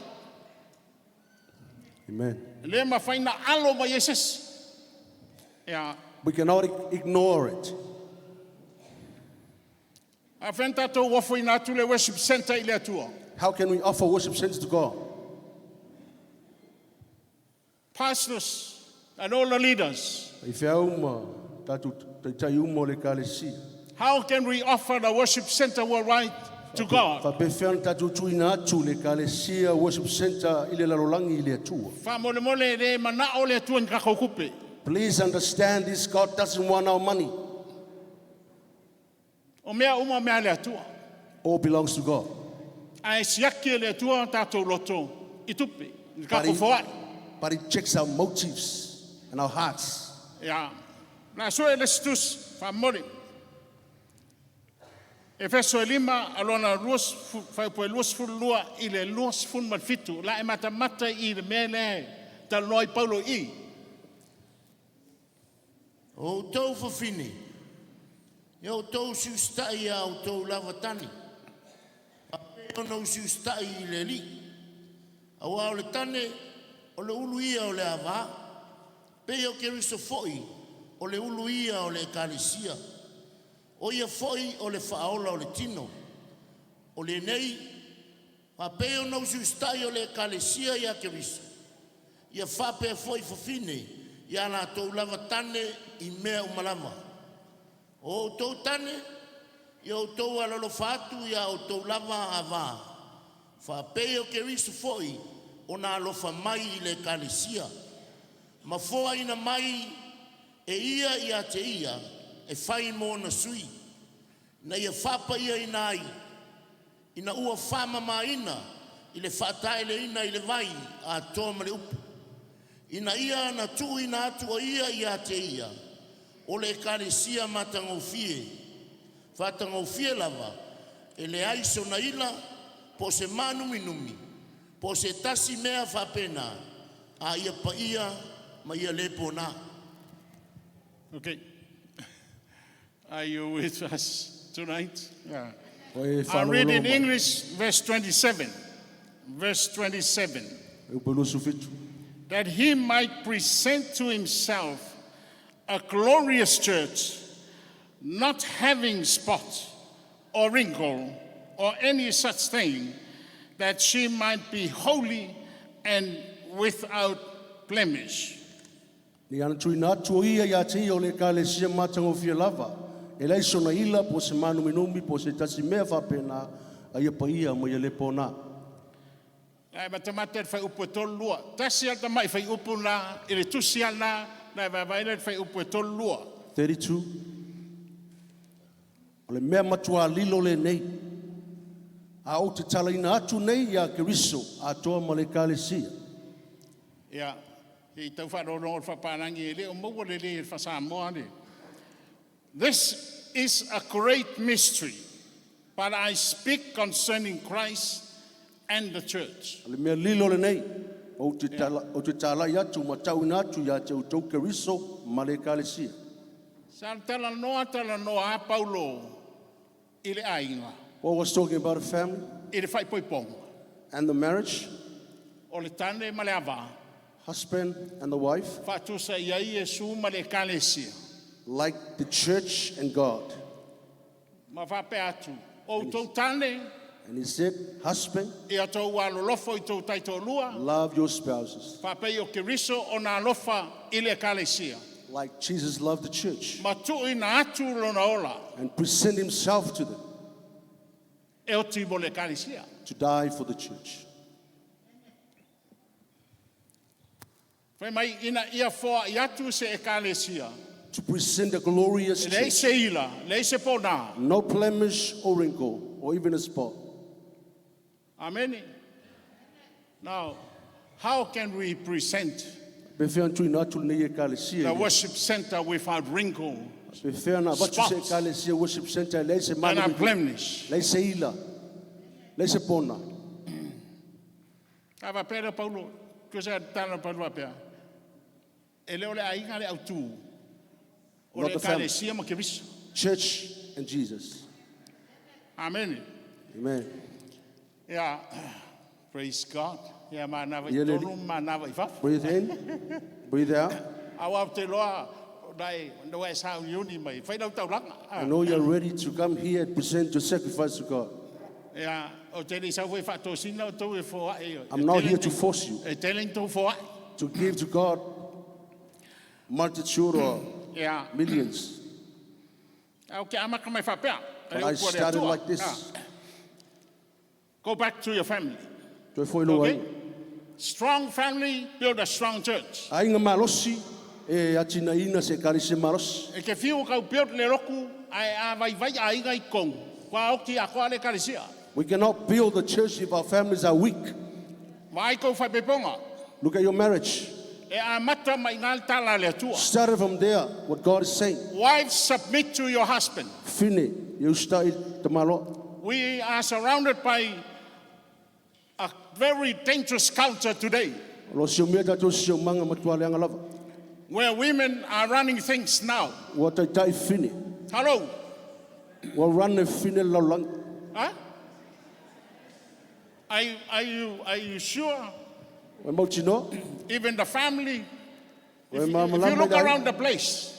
Amen. Le mafai na alo mai e se isi. Ia, We cannot ignore it. a when tātou ofo ina atu le worship center i le Atua. How can we offer worship center to God? Pastors and all the leaders, Faifeau ma tatou taitai uma o le ekalesia. How can we offer the worship center worldwide to God? Faapefea ona tatou tuuina atu le ekalesia worship center i le lalolagi i le Atua. Faamolemole le manao le Atua ni tatou tupe. Please understand this: God doesn't want our money. O mea uma mea le Atua. All belongs to God. Ae siaki e le Atua tatou loto i tupe. I But tatou he, foai. but he checks our motives and our hearts. Ia. La sue le isi tusi, faamole. Efeso e lima, alona whaiupu e 22 i le 27. La e mata mata i le mea le talanoa i Paulo i. O outou fafine, ia outou usiusitai ia outou lava tane, faapei ona usiusitai i le Alii. Auā o le tane, o le ulu ia o le avā, pei o Keriso foi o le ulu ia o le ekalesia. O ia foi o le faaola o le tino. O lenei, faapei ona usiusitai o le ekalesia ia Keriso, ia faapea foi fafine ia latou lava tane i mea uma lava. O outou tane, ia outou alolofa atu ia outou lava avā, faapei o Keriso foi ona alofa mai i le ekalesia, ma foaina mai e ia ia te ia e fai mo ona sui, na ia faapaiaina ai, ina ua faamamaina i le faataeleina i le vai atoa ma le upu, ina ia na tuuina atu o ia ia te ia, o le ekalesia matagofie, faatagofie lava, e leai sona ila, po o se maanuminumi, po o se tasi mea faapena, a ia paia ma ia le pōnā. Okay. Are you with us tonight? Yeah. O e I read in whaalongolongo mai. English, verse 27. Verse 27. E upu e 27. That he might present to himself a glorious church, not having spot or wrinkle or any such thing, that she might be holy and without blemish. Ni ana tuina atu o ia ia te ia o le ekalesia matagofie lava. E leai sona ila po o se maanuminumi po o se tasi mea faapena a ia paia ma ia le pōnā. Ai matamata le whaiupu e tolu lua. Tasi al tamai whaiupu na, i le tusi al na, na e vaevae le whaiupu e tolu lua. 32. O le mea matua lilo lenei. A ou te talaina atu nei ia Keriso atoa ma le ekalesia. Ia, i tau wharorongo le whaparangi e leo maua le le whasamoa le. This is a great mystery, but I speak concerning Christ and the church. O le mea lilo lenei. Ou te, tala, ou te talai atu ma tauina atu ia te outou Keriso ma le ekalesia. Sa tala noa tala noa a Paulo i le aiga, Paul was talking about a family i le whaipoiponga. and the marriage, O le tane ma le avā, husband and the wife, whaatusa ia Iesu ma le ekalesia. like the church and God. Ma whapea atu, o tau tane, And he said, Husband, ia tau alolofo i tau taito lua, love your spouses whapei o Keriso o nā alofa i le ekalesia. like Jesus loved the church Ma tuu ina atu lona ola, and present himself to them e o ti mo le ekalesia. to die for the church. Whai mai ina ia foa i atu se ekalesia. To present a glorious E leai church, se ila, leai se pōnā. no blemish or wrinkle or even a spot. Amen. Now, how can we present Pe whea tuina atu lenei ekalesia. the worship center without wrinkle Pe whea na vatu se Spots. ekalesia worship center leai se and mana. a blemish? Leai se ila. Leai se pona. A pera Paulo, ko se tala Paulo pea. E leo le aiga le autu. O Not le the family. ekalesia ma Keriso. Church and Jesus. Amen. Amen. Yeah. Praise God. Ia manawa i Ia le- tonu, manawa i fafo. Breathe in, breathe out. Au te loa, nai, no e sa uni mai. Whai lau taulanga. I know you're ready to come here and present your sacrifice to God. Ia, o te lei sau foi whaatosina o tau e foa e. I'm not here to force you E te lei tau foa. to give to God multitude or Ia, millions. au ke amaka mai whapea. But I started like this. Go back to your family. Toe foi lo Okay? ai. Strong family, build a strong church. Aiga malosi e atina ina se ekalesia malosi. E ke whiu kau build le roku, ai a vai vai a inga i kong. Kwa oki a koa le kalesia. We cannot build the church if our families are weak. Mai kou whaipeponga. Look at your marriage. E amata mai ngā le tala le atua. Started from there, what God is saying. Wives, submit to your husband. Fine, ia usita'i i tamāloa. We are surrounded by a very dangerous culture today O lo o siomia tatou siosiomaga matua leaga lava. where women are running things now. Ua taita'i fine. Hello. Ua run e fine le lalolagi. Huh? Are you sure? Ua e mautinoa. Even the family, Ua e if you malamalama look i le aiga. around the place,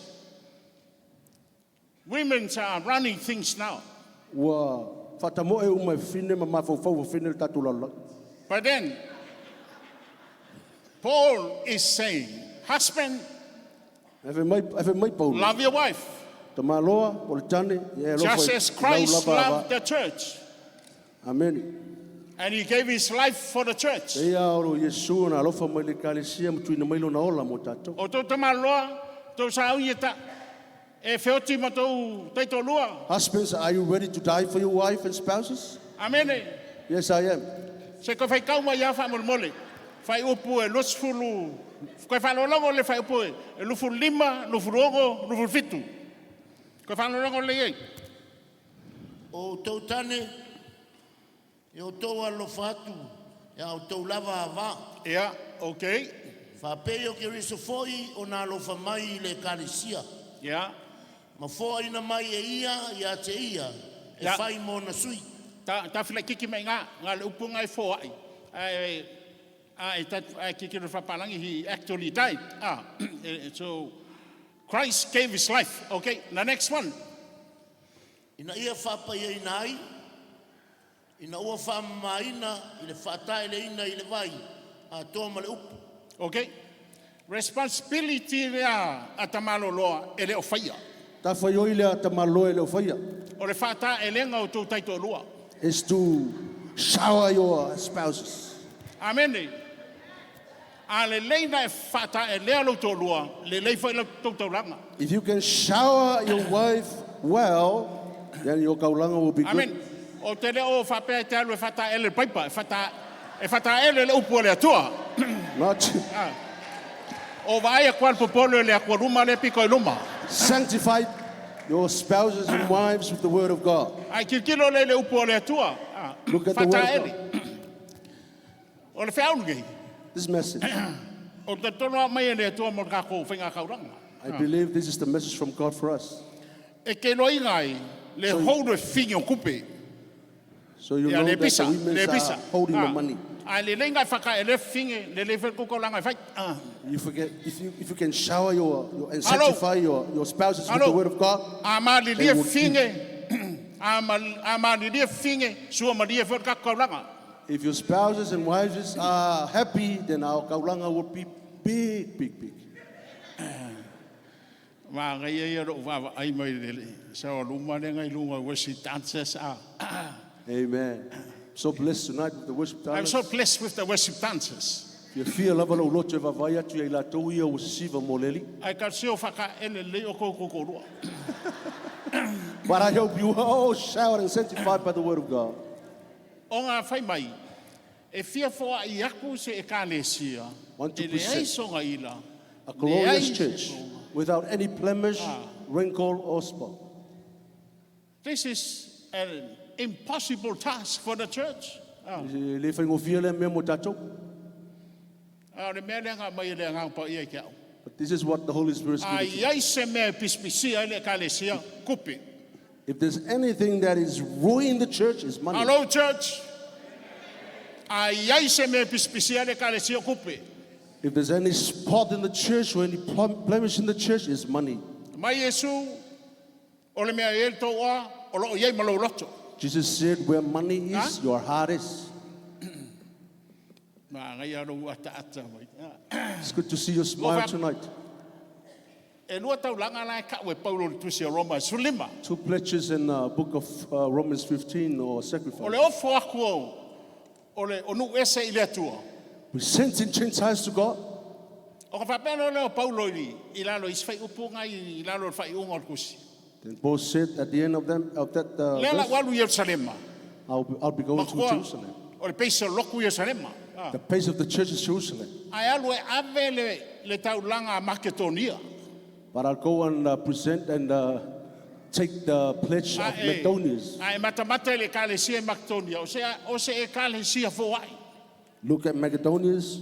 women are running things now. Ua faatamoe uma e fine ma mafaufau o fine le tatou lalolagi. But then, Paul is saying, husband, Ae fai mai, ae fai mai Paulo. love your wife, Tamāloa, o le tane, ia e alofa just i as lau Christ lava ava. loved the church Amene. and he gave his life for the church. Pei a o lo Iesu na alofa mai le ekalesia ma tuuina mai lona ola mo tatou. O tō tamaloa, tō saau ia ta, e feoti ma tō taitolua. Husbands, are you ready to die for your wife and spouses? Amene. Yes, I am. Se koe whai kau mai ia whaamolmole. Whai upu e losifulu, koe whaalolongo le whai upu e lufulu lima, lufulu ogo, lufulu fitu. Koe whaalolongo le iei. O outou tane, e outou alofa atu, ia outou lava avā. Ia, okay. Faapei o Keriso fo'i ona alofa mai i le ekalesia. Ia. Ma foaina mai e ia ia te ia, e Ia. fai mo ona sui. Ta, ta whila kiki mai ngā, ngā le upu ngai fōai. Ai, ai, ta, ai kiki le whapalangi, he actually died. Ah, so, Christ gave his life. Okay, the next one. Ina ia faapaiaina ai, ina ua faamamaina i le faataeleina i le vai, atoa ma le upu. Okay. Responsibility lea a tamaloloa e le o faia. Tafaioi lea tamāloa e le o faia. O le faataelega o tou taitoalua. Is to shower your spouses. Amene. A lelei na e faataelea lou toalua, lelei foi lau tou taulaga. If you can shower your wife well, then your kaulanga will be good. Amen. O te le o faapea e te alu e faataele le paipa, e fata e fataele le upu a le Atua. Not O vaai a le popolo le akua luma le piko i luma. sanctify your spouses and wives with the word of God. Ai tilotilo le le upu a le Atua. Ah, Look at the word of Fataele. O le feau nei. This message. O te tono a mai e le Atua mo le kākou whainga kauranga. I believe this is the message from God for us. E ke loi ngai, le hou le whingi o kupe. So you Ia know le that the pisa, women le are pisa. holding the Ah. money. A le lenga whaka e le whingi, le le whingi langa whai. Ah. You forget if you can shower your and Hello. sanctify your spouses with Hello. the word of God, A ma li They lia will whingi, a ma, a ma li lia whingi, sua ma lia whingi kaulanga. if your spouses and wives are happy, then our kaulanga will be big, big, big. Ma ngai ia ro wa ai mai le le. Sa o luma le ngai lunga worship dancers. Ah. Amen. So blessed tonight with the worship I'm talents. so blessed with the worship dancers. Fia fia lava lou loto e vaavaai atu ia i latou ia ua sisiva mo le Alii. Ai ka sio whaka ele le o koko korua. But I hope you are all showered and sanctified by the word of God. O ngā whai mai, e fia whoa i aku se e kālesia, One to e le percent. ai songa ila, A le glorious ai church se songa. without any blemish, wrinkle, or spot. This is an impossible task for the church. Ah. E le faigofie lea mea mo tatou. A o le mea lea ngā mai e le ngā pa ia i ke au. But this is what the Holy Spirit is A giving to iai se mea e pispisia e le kālesia, kupi. If there's anything that is ruining the church, it's money. Hello, church. A iai se mea e pispisia e le kālesia, kupi. If there's any spot in the church or any blemish in the church, it's money. Mai Yesu, o le mea e le tōa, o loo iai malo loto. Jesus said, where money is, Huh? your heart is. Ma ngai aro ata ata mai. It's good to see you smile Well, tonight. E lua taulanga la e kau e Paulo le tusi o Roma, sulima. Two pledges in the book of Romans 15 or O sacrifice. le ofo aku o, o le o nu ese i le atua. We sent in Gentiles to God. O ka whapena leo Paulo i, i lalo i swhai upu ngai, i lalo i whai unga o le kusi. Then Paul said at the end of them of that Lea la verse, walu Yerusalema. I'll be going to Makua, Jerusalem. o le peisa loku Yerusalema. Ah. The place of the church is Jerusalem. Ai alu e ave le, le taulaga a Maketonia. But I'll go and present and take the pledge of Macedonians. A e matamata i le ekalesia i Maketonia, o se, o se ekalesia foai. Look at Macedonians.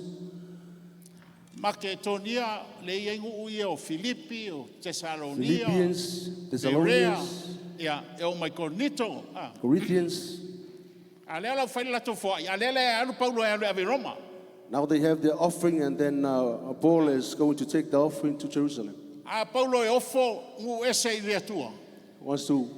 Maketonia, le ia nuu ia o Filipi, o Thessalonia, Philippians, Berea, Thessalonians, ia, e o mai Korinito. Ah. Corinthians. A lea lau fai le latou foai, a lea le alu Paulo e alu e ave i Roma. Now they have their offering, and then Paul is going to take the offering to Jerusalem. A Paulo e ofo nuu ese i le Atua. Wants to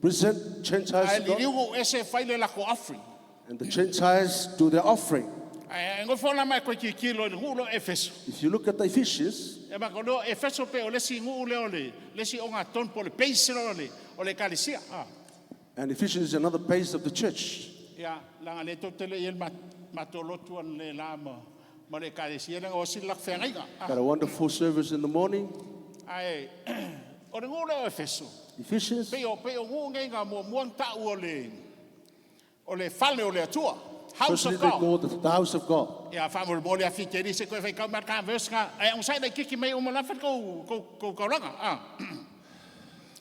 present Gentiles A to God, liliu nuu ese e fai le lako offering. and the Gentiles do their offering. A e ngofo la mai koe kikilo i le nuu lo Efeso. If you look at the Ephesians, E mako leo Efeso pe o lesi nuu leo le, lesi o ngā ton po le peisi leo le, o le ekalesia. Ah. and Ephesians is another base of the church. Ia, langa le tau tele i el matolotu an le la ma, ma le ekalesia lenga o sila lak whengaiga. Ah. Got a wonderful service in the morning. Ae, o le nuu leo Efeso. Ephesians, Pe o, pe o nuu ngai ngā mua mua tau o le fale o le Atua. House firstly of they God. go to the house of God. Ia, whaamore mo le afi te rise koe whai kau mar ka verse ngā. Ai, ang sai nei kiki mai uma lawha kou, kou, kou kaulanga. Ah.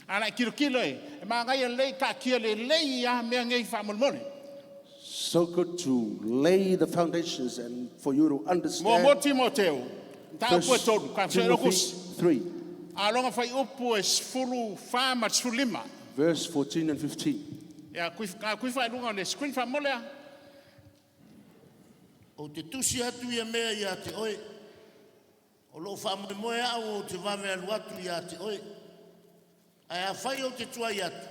Ala kilo kilo e. E maa ngai a lei ka kia le lei a mea ngai whaamore mo le. So good to lay the foundations and for you to Mo understand. mo Timoteo. Tā upu e First tolu, ka whai Timothy rokus. 3, A longa whai upu e sfulu wha ma sfulu lima. verse 14 and 15. Ia, kui, ka kui whai lunga o le screen wha mole a. O te tusi atu ia mea ia te oe. O loo whaamoemoe au o te vave alu atu ia te oe. Ae a whai o te tuai atu.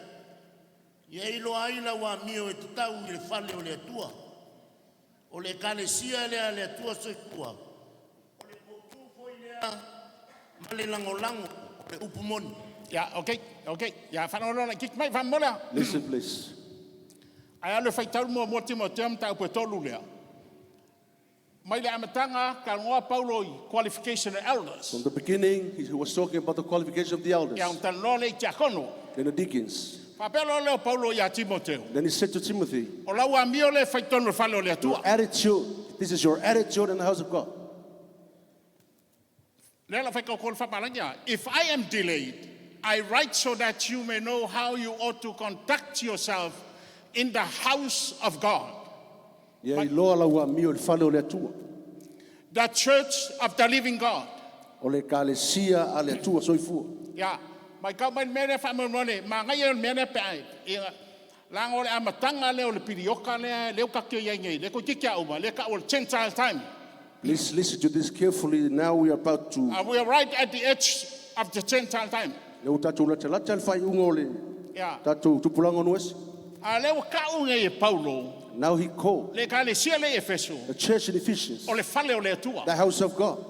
Ia iloa ai lau amio e te tau i le fale o le Atua. O le ekalesia lea a le Atua soifua. O le poutu foi lea ma le lagolago o le upu moni. Ia, okay, okay. Ia, whanau la kiki mai wha mole a. Listen, please. Ai alu whai tau mua mua Timoteo mta upu e tolu lea. Mai le amatanga ka ngoa Paulo i qualification of elders. From the beginning, he was talking about the qualification of the elders Ia, un tanoa le i tiakono. and the deacons. Whapelo leo Paulo ia Timoteo. Then he said to Timothy, O lau amio le whai tonu fale o le Your Atua. attitude, this is your attitude in the house of God. Lea la whai kau kol whapalangia. If I am delayed, I write so that you may know how you ought to conduct yourself in the house of God, Ia iloa lau amio i le fale o le Atua. the church of the living God. O le ekalesia a le Atua soifua. Ia, mai kau mai mea lea whaamone, ma ngai e mea lea pe ai. Ia, langa o le amatanga lea o le pirioka lea, leo ka kia iai nei, le ko tiki a uma, le ka o le Gentile time. Please listen to this carefully. Now we are about to We are right at the edge of the Gentile time. le o tatou latalata le faaiuga o le Ia, tatou tupulaga o nuese. a leo ka unga e Paulo, Now he called le ekalesia le Efeso, the church in Ephesians o le fale o le Atua. the house of God.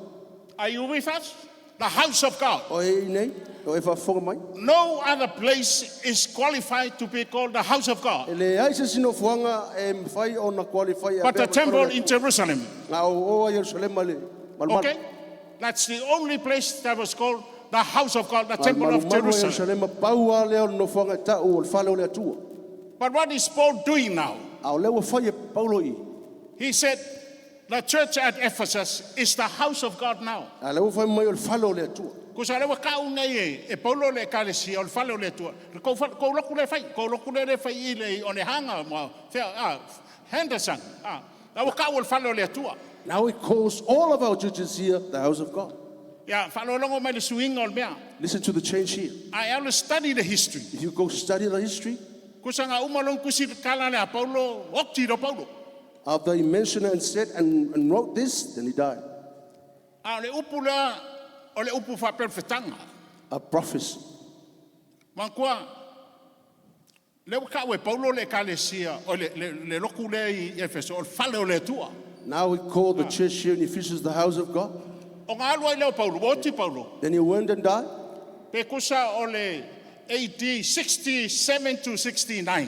Are you with us? The house of God. O e nei, o e faafofoga mai. No other place is qualified to be called the house of God E leai se sinofoaga e mafai ona qualify e but the avea ma le fale o temple le in Atua. Jerusalem. Nga o oa Yerusalema le malumalu. Okay? That's the only place that was called the house of God, the Ma le temple of malumalu o Jerusalem. Yerusalema pau a lea o le nofoaga e tau o le fale o le Atua. But what is Paul doing now? A o lea ua fai e Paulo i. He said, the church at Ephesus is the house of God now. A lea ua fai mai o le fale o le Atua. Kusa lewa ka unga e, e Paulo le ekalesia, o le fale o le Atua. Kou, kou loku le fai, kou loku le le fai i le o le hanga, ma, fea, ah, Henderson. Ah, ua ka o le fale o le Atua. Now he calls all of our churches here the house of God. Ia, whalolongo mai le suinga o le mea. Listen to the change here. I will study the history. If you go study the history, Kusa ngā uma long kusi kala le a Paulo, okti ro Paulo. after he mentioned and said and wrote this, then he died. A o le upu lea, o le upu whapelfetanga. A prophecy. Mangkua, le ua kau e Paulo le ekalesia, o le, le, le loku le i Efeso, o le fale o le Atua. Now he called the church here in Ephesians the house of God. O ngā alua i leo Paulo, o oti Paulo. Then he went and died. Pe kusa o le AD 67 to 69.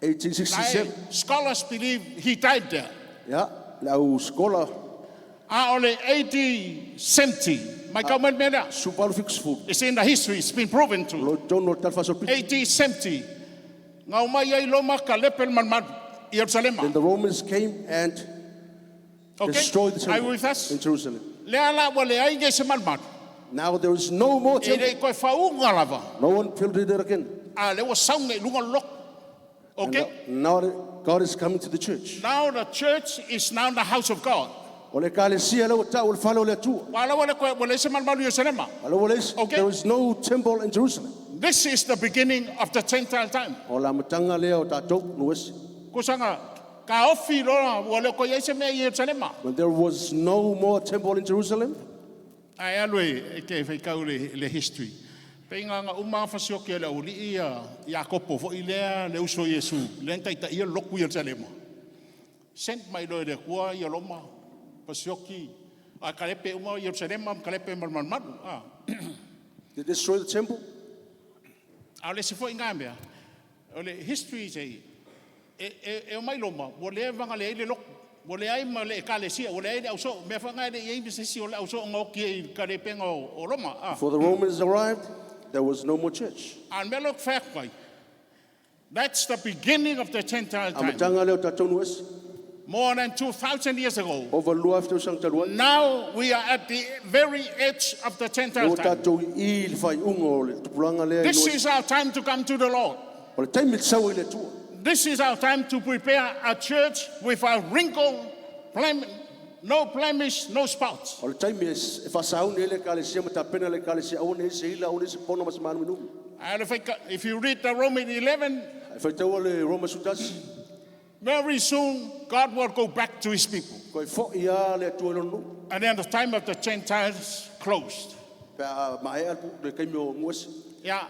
1867. Nae, scholars believe he died there. Yeah, lau scholar A o le AD 70, mai kau mai mea lea. Subaru Fixful. It's in the history, it's been proven to. Lo tono talfa so AD 70, ngau mai ai Roma ka lepe le malumalu i Jerusalema. Then the Romans came and Okay? destroyed the Are you temple with us? in Jerusalem. Lea la ua leai ge se malumalu. Now there is no more E temple. le koe whaunga lava. No one built it again. A le ua saunga i lunga loko. And Okay? now God is coming to the church. Now the church is now the house of God. O le kalesia le ua tau o le fale o le Atua. Wa la ua le koe, ua le se malumalu Yerusalema. A le ua leisi, Okay. there is no temple in Jerusalem. This is the beginning of the Gentile time. O la matanga lea o tātou, no esi. Kusanga, ka ofi loa, ua le koe se mea i Yerusalema. When there was no more temple in Jerusalem, Ai alu e e ke whaikau le history. Pe ngā ngā uma whasioki le uli ia Iakopo fo i lea le uso Iesu. Le ntai ta ia loku Yerusalema. Sent mai loe le kua i Roma. Pasioki. A kalepe uma Yerusalema, kalepe malmalmalu. Ah. they destroyed the temple. A le se fo i ngā mea. O le history sei. E o mai Roma, ua le vanga le le loku. Ua le ai ma le ekalesia, ua le ai le auso. Mea whanga le i se si o le auso ngā oki e kalepenga o Roma. Ah. Before the Romans arrived, there was no more church. And me look fair. That's the beginning of the Gentile time. Amatanga lea o tātou no esi. More than 2,000 years ago. Over lua after sang talu ai. Now we are at the very edge of the Gentile O time. tātou i le whai unga o le tupulanga lea i This no esi. is our time to come to the Lord. O le taimi le sau i le Atua. This is our time to prepare a church without wrinkle, no blemish, no spots. O le taimi e whasauni e le kalesia ma tapena le kalesia aua ne se ila, aua ne se pono ma se manu numi. And if you read the Romans 11, Ai whaitaua le Roma sutasi, very soon God will go back to his people. koe fo ia le Atua i lonu. And then the time of the Gentiles closed. Pe a mae a le kaimi o nguesi. Yeah.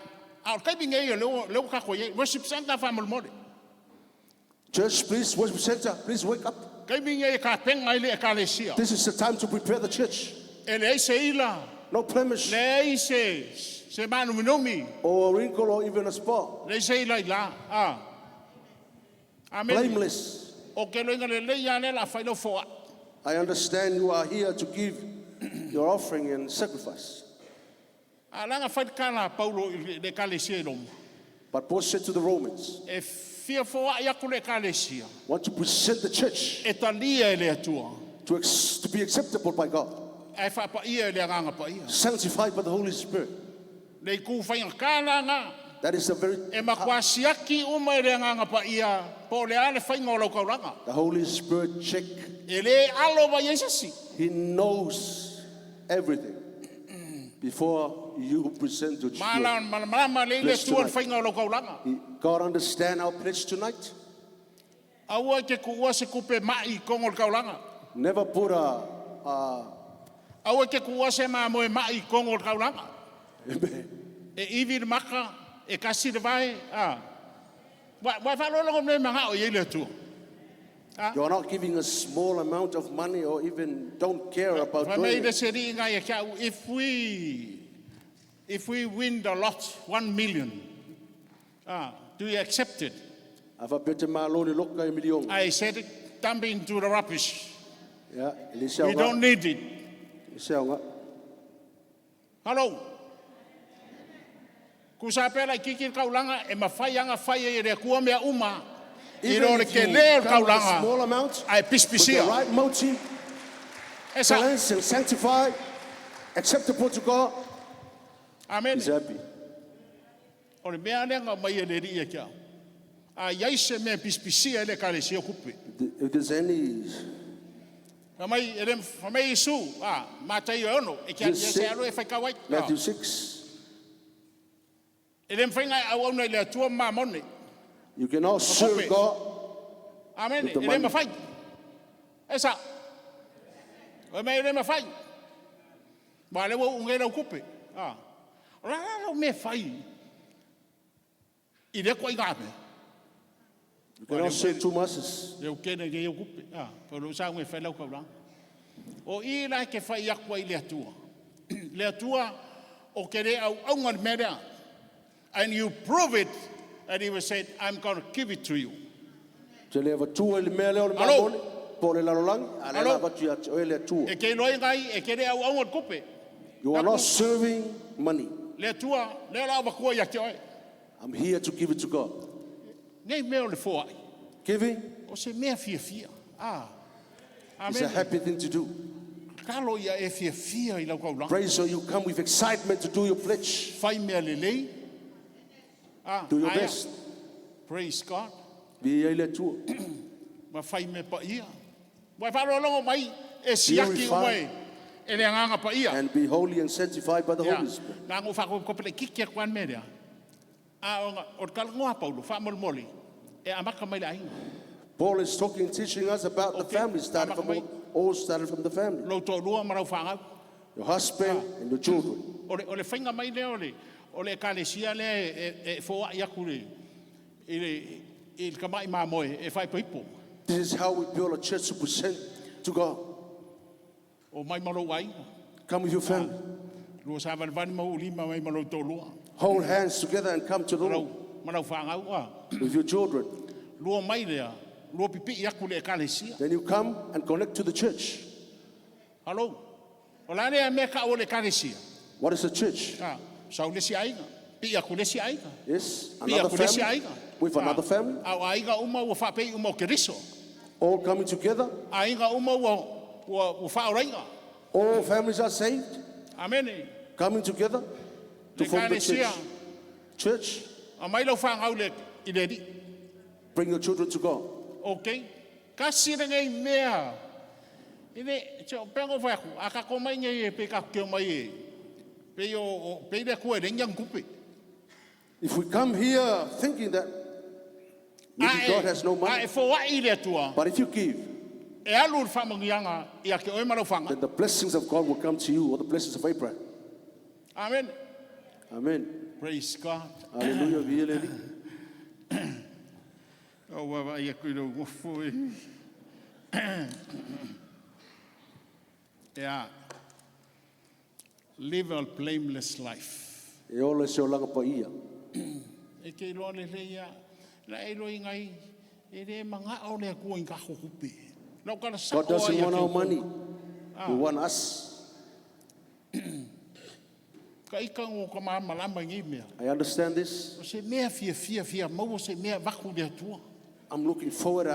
Ao kai binge ia leo ka koe worship center fa mo mo. Church, please, worship center, please wake up. Kai binge ka penga i le ekalesia. This is the time to prepare the church. E le se ila, No blemish le ai se manu minumi, or a wrinkle or even a spot. le se ila ila. Ah. Amen. Blameless. O ke loinga le le ia le la fai lo foa. I understand you are here to give your offering and sacrifice. A langa fai kala Paulo i le ekalesia i Roma. But Paul said to the Romans, E fia foa ia ku le ekalesia. want to present the church E talia e le atua. to be acceptable by God, E whapa ia e le anganga pa ia. sanctified by the Holy Spirit. Le ku whainga kala ngā. That is the very E makuasiaki uma e le anganga pa ia. Po le ale whainga o lau kauranga. the Holy Spirit check. E le alo wa Iesasi. He knows everything before you present your Mala children. malamalama le ile Pledge tua le tonight. whainga o lau kauranga. God understand our pledge tonight. Aua ke kuua se kupe mai kongo le kauranga. Never put a Aua ke kuua se maa moe mai kongo le kauranga. E iwi le maka, e kasi le vai. Ah. Wa whalolongo me manga o ile tua. You are not giving a small amount of money or even don't care about Fa mei doing le it. seri inga ia kia au, if we win the lot, 1 million, do you accept it? Afa pete malo le loka e milione. I said, dump into the rubbish. Ya, le se We don't aunga. need it. Le se aunga. Hello. Ku sa pela kiki le kaulanga e mawhai anga whai e re kua mea uma. I Even ro le if ke you le o come with a kaulanga. small amount, Ai with the pispisia. right motive, E sa. cleanse and sanctify, acceptable to God, Amen. he's happy. O le mea lea ngā mai e le ria kia. A iai se mea pispisia e le kalesia kupe. If there's any, Fa mai, e le, fa mai Isu, a, mātai o ono, e kia Just ia se say- alo e whai kawai. Matthew 6, E le mwhainga au au nei le atua mā mone. you cannot serve Kupe. God Amen. With the E le money. mawhai. E sa. O mea e le mawhai. Wa le wa unge lau kupe. A. O la la lau mea whai. I le kwa i ngā mea. You cannot serve two masters. Le o kene ke iau kupe. A. Pa lo sa unge whai lau kauranga. O i la ke whai akua i le atua. Le atua o ke re au aunga le mea rea. And you prove it. And he was said, I'm going to give it to you. Te le avatua i le mea lea o le Alo. mamone, po o le lalolagi, a le Alo. la avatu ia te oe le Atua. E ke loe ngai, e ke re au aunga le kupe. You are not serving money. Le atua, le la avakua ia te oe. I'm here to give it to God. Nei mea o le foai. Giving O se mea fia fia. Ah. is a Amen. happy thing to do. Tatalo ia e fiafia i lau taulaga. Pray so you come with excitement to do your pledge. Fai mea lelei. Ah, Do your aia. best. Praise God. Viia i le Atua. Ma fai mea paia. Ua e faalologo mai e siaki Purify. ua e e le agaga paia. And be holy and sanctified by the Ia, Holy Spirit. na go whakakopele kiki aku an mea. A o o le talanoa Paulo, faamolemole, e amaka mai le aiga. Paul is talking, teaching us about the Okay. family, started from Amaka all started from the family. Lou toalua ma lau fanau. Your husband and your children. O le whainga mai lea o le ekalesia lea e foai aku le, i le kamai mamoe e whaipoipo. This is how we build a church to present to God. O mai ma lou aiga. Come with your family. Lua sa valevale ma ulima mai ma lou toalua. Hold hands together and come to the Lord Ma lau fanau a. with your children. Lua mai lea, lua pipi aku le ekalesia. Then you come and connect to the church. Halo. O la lea mea ka o le ekalesia. What is the church? Ah, sau le si aiga. Pi aku le si aiga. Yes, Pi another aku le si family aiga. with another family, A o aiga uma ua whaapei uma o Keriso. all coming together. Aiga uma ua whaoraiga. All families are saved, Amene. coming together to Le form the ekalesia. church. Church, A mai lau whangau le i le ri. bring your children to God. Okay. Kasi le ngei mea. I le, te o pengo whai aku. A kako mai ngei e pe kako keo mai e. Pe o, pe le kua e rengi kupe. If we come here thinking that maybe God has no A money, e whawai i le atua. but if you give, E alu le whamangianga i a ke oe marau whanga. then the blessings of God will come to you, or the blessings of Abraham. Amen. Amen. Praise God. Hallelujah. Viia le Alii. O wawa ia kui rau ngofo e. Ea. Live a blameless life. E ola se olaga paia. E ke iloa le le ia. La e iloa i ngai. E le manga o le akua i kako kupe. Lau kala sa God doesn't oa ia want ke our upo. money. He wants us. Ka ika ngō ka māmalama i ngei mea. I understand this. O se mea fia fia fia maua se mea vaku le atua. I'm looking forward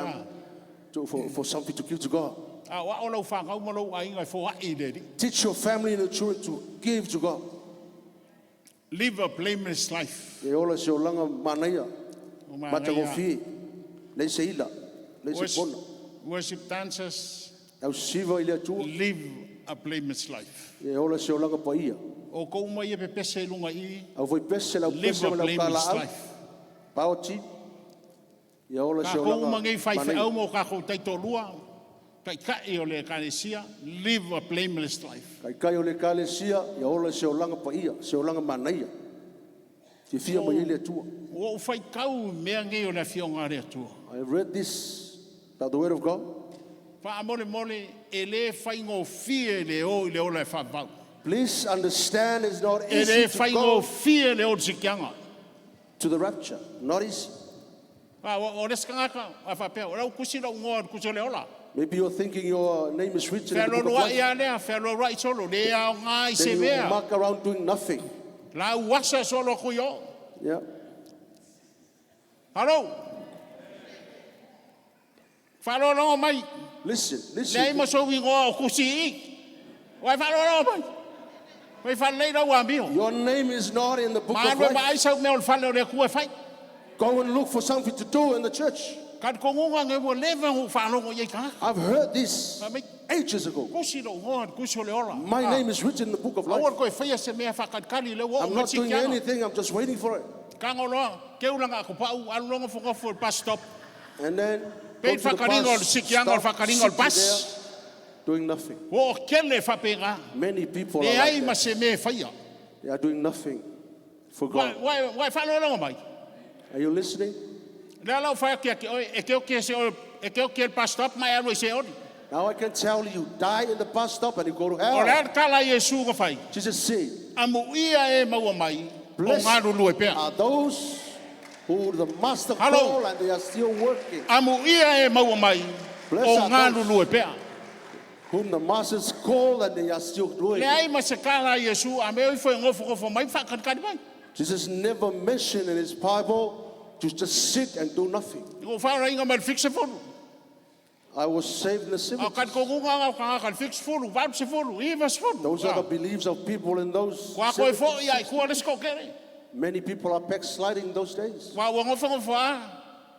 for something to give to God. A o ao lau whangau ma lau ainga e whoai i le ri. Teach your family and your children to give to God. Live a blameless life. E ola se olaga manaia. O manaia. Matagofie. Lei se ila. Lei se pona. Worship dancers, Au siva i le atua. live a blameless life. E ola se olaga paia. O kou mai e pepese i lunga i, Au foi pese lau live pese a ma lau blameless kala au. life. Paoti. Ia ola Ka se kou olaga uma ngei whai manaia. wheau mo ka kou taito lua, kai kai o le ekalesia, live a blameless life. Kai kai o le kalesia, ia ola se olaga paia, se olaga manaia. Fia mai i le atua. O o whai kau mea ngei o le whionga le atua. I have read this about the word of God. Wha mole mole, e le whai ngō fie le o i le ola e whawau. Please understand it's not E easy le to whai go ngō fie le o te sikianga. to the rapture. Not easy. A, o le skangaka, a whapea, o rau kusi rau ngoa kusi o le ola. Maybe you're thinking your name is written in the book of Whealoloa life. ia lea, whealoloa i solo, le ao ngā i se Then you mea. muck around doing nothing. La uasa solo kui o. Yeah. Halo. Whalolongo mai. Listen, Lei listen. ma sou ingoa o kusi i. Wai whalolongo mai. Wai whalei rau a mio. Your name is not in the book of Maanwe ma life. ai sau mea o le whale o le kua whai. Go and look for something to do in the church. Ka te kongunga nge ua lewa ngu whalongo i ei kāka. I've heard this Wha mai, ages ago. kusi rau ngoa, kusi o le ola. My name is written in the book of Aua life. koe whaia se mea whakatkali le ua o I'm not ngati doing kianga. anything, I'm just waiting for it. Ka ngoloa, ke ulanga ako pau, alulongo whakofo le bus stop. And then go Pei to the whakaringa o le bus, sikianga o le stop, whakaringa o le sitting bus. there, doing nothing. Ua o kele whapenga. Many people Le are ai like ma that. se mea whaia. They are doing nothing for Wai, God. wai, wai whalolongo mai. Are you listening? Le ala o whaia kia ki oi, e ke o ke se oi, e ke o ke le bus stop, mai alu i se ori. Now I can tell you, die in the bus stop and you go to O hell. le ala kala i Yesu ka whai. Jesus said, A mu ia e maua mai, o Blessed ngā rulu e pea. are those who the master Hello. called and they are still working. A mu ia e maua mai, Blessed o are ngā those. rulu e pea. Whom the masters called and they are still doing. Le ai ma se kala i Yesu, a me oi whai ngofo ngofo mai, whakatkari mai. Jesus never mentioned in his Bible to just sit and do nothing. O whaara inga mai le fikse fonu. I was saved in the A 70s. ka kongunga ngau ka ka fix fulu, val se fulu, iva se fulu. Those are the beliefs of people in those Kwa koe 70s. fo ia i kua le sko kere. Many people are backsliding those days. Wa ua ngofa ngofa a,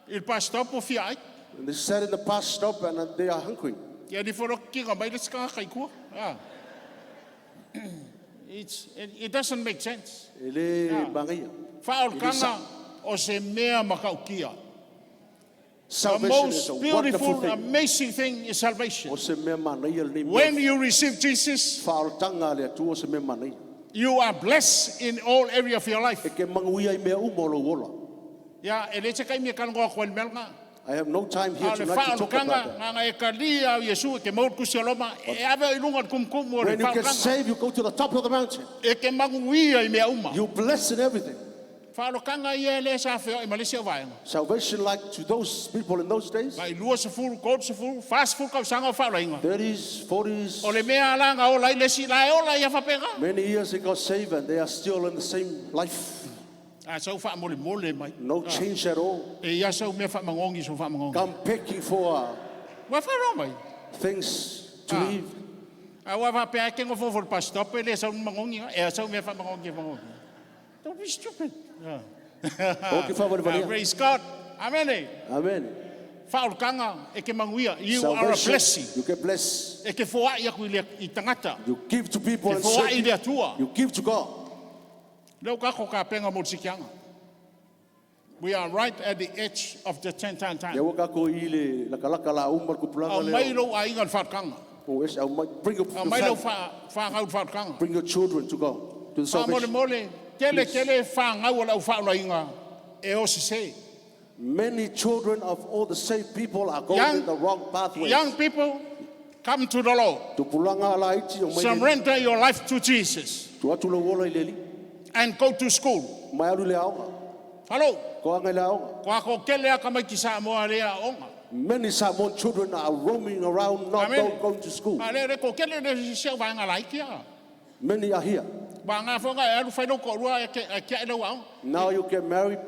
il pastor po fia ai. And they sat in the bus stop and they are hungry. Ia ni foro kinga mai le sika kai kua. Ah. It doesn't make sense. E le mangaia. Whaolkanga o se mea makaukia. The Salvation is most a wonderful beautiful, thing. amazing thing is salvation. O se mea manaia le mea. When you receive Jesus, Whaoltanga le atua o se mea manaia. you are blessed in all area of your life. E ke manguia i mea uma o lou ola. Ia, e le te kai mea kalangoa koe melga. I have no time here A le tonight to talk about whaolkanga, that. ngā ngā e kalia au Yesu e ke maur kusi o loma, e ave o ilunga le kumkumu o le When you get whaolkanga. saved, you go to the top of the mountain. E ke manguia i mea uma. You bless in everything. Whaolkanga ia e le sa wheo i malisi o vaenga. Salvation, like to those people in those days, Mai lua se furu, kōru se furu, whā se furu kausanga o whaolainga. 30s, 40s, O le mea ala ngā ola i lesi, la e ola i a whapenga. many years they got saved and they are still in the same life. A sau wha mole mole mai. No change at all. E ia sau mea wha mangongi so wha mangongi. Come picking for Wa wharoa mai. things to Ah. leave. A wa wha pea ke ngofo for pa stop e le sau mangongi. E a sau mea wha mangongi mangongi. Don't be stupid. Yeah. O ke whawale valia. Praise God. Amen. eh. Amen. Whaolkanga e ke manguia. You are a Salvation, blessing. you get blessed. E ke whoa i aku i, le, i tangata. You give to people Ke and whoa serve i le atua. You give to God. Leo kako ka penga mo sikianga. We are right at the edge of the ten time time. Ia waka ko i le lakalaka la umar ku Au pulanga mai le. lou ainga le whatkanga. O es au mai bring your, Au your mai lou family, wha whangau le whatkanga. bring your children to God, to the Wha mole salvation. mole, tele tele whangau o lau whaolainga e o se se. Many children of all the saved people are going Young- in the wrong pathways. Young people, come to the Lord. Tu pulanga ala iti o mai le- Surrender your life to Jesus tu atu le wola i le li. and go to school. Mai alu le aoga. Hello, Ko anga i le aoga. kua ko kele aka mai ki sa moa lea onga. Many Samoan children are roaming around, not Amen. going to school. A le re ko kele le se au vanga laiki a. Many are here. Wa ngā whonga e alu whailo ko rua e ke e kia e lau aonga. Now you get married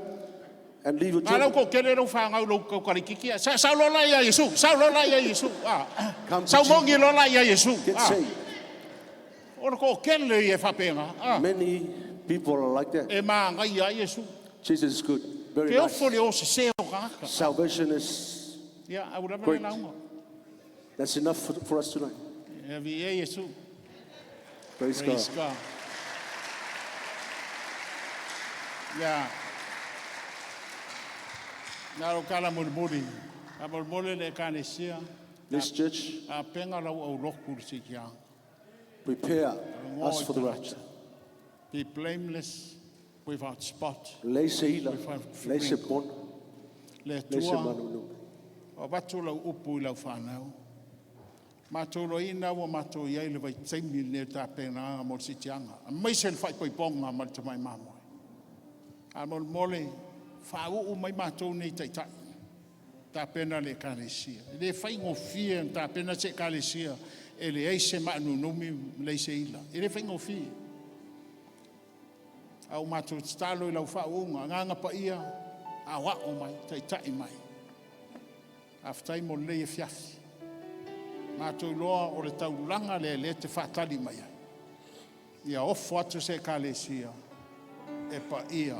and leave your Ngā lau children. ko kele rau whangau lau kau karikiki. Sa, sau lola ia Yesu, sau lola ia Yesu. Ah. Come to Sau Jesus. mongi lola ia Yesu. Get Ah. saved. Ora ko kele i e whapenga. Ah. Many people are like that. E maa ngai ia Yesu. Jesus is good. Very Ke nice. ofo le o se se o kaka. Salvation is, Ia, au rama Great. le launga. that's enough for us tonight. E vi e Yesu. Praise, Praise God. God. Ia. Nā rau kala mulimuli. A mulimuli le kanesia. This church, A penga lau au loku le sikia. prepare us for the rapture. Be blameless without spot. Lei se ila, lei se pono, Le lei se tua. manu numi. O watu lau upu i lau whanau. Mātou roi ina ua mātou iai le vai teimi le tā pēnā mo le sitianga. A meise le whai poiponga ma le tamai mamoe. A mo le mole, whauu mai mātou nei taitai. Tā pēnā le ekalesia. E le whai ngofia tā pēnā se ekalesia e le eise maa nunumi le eise ila. E le whai ngofia. Au mātou talo i lau whaunga, nganga pa ia, a wao mai, taitai mai. A whai mo le e fiafi. Mātou loa o le taulanga le le te whaatali mai ai. Ia ofo atu se ekalesia e pa ia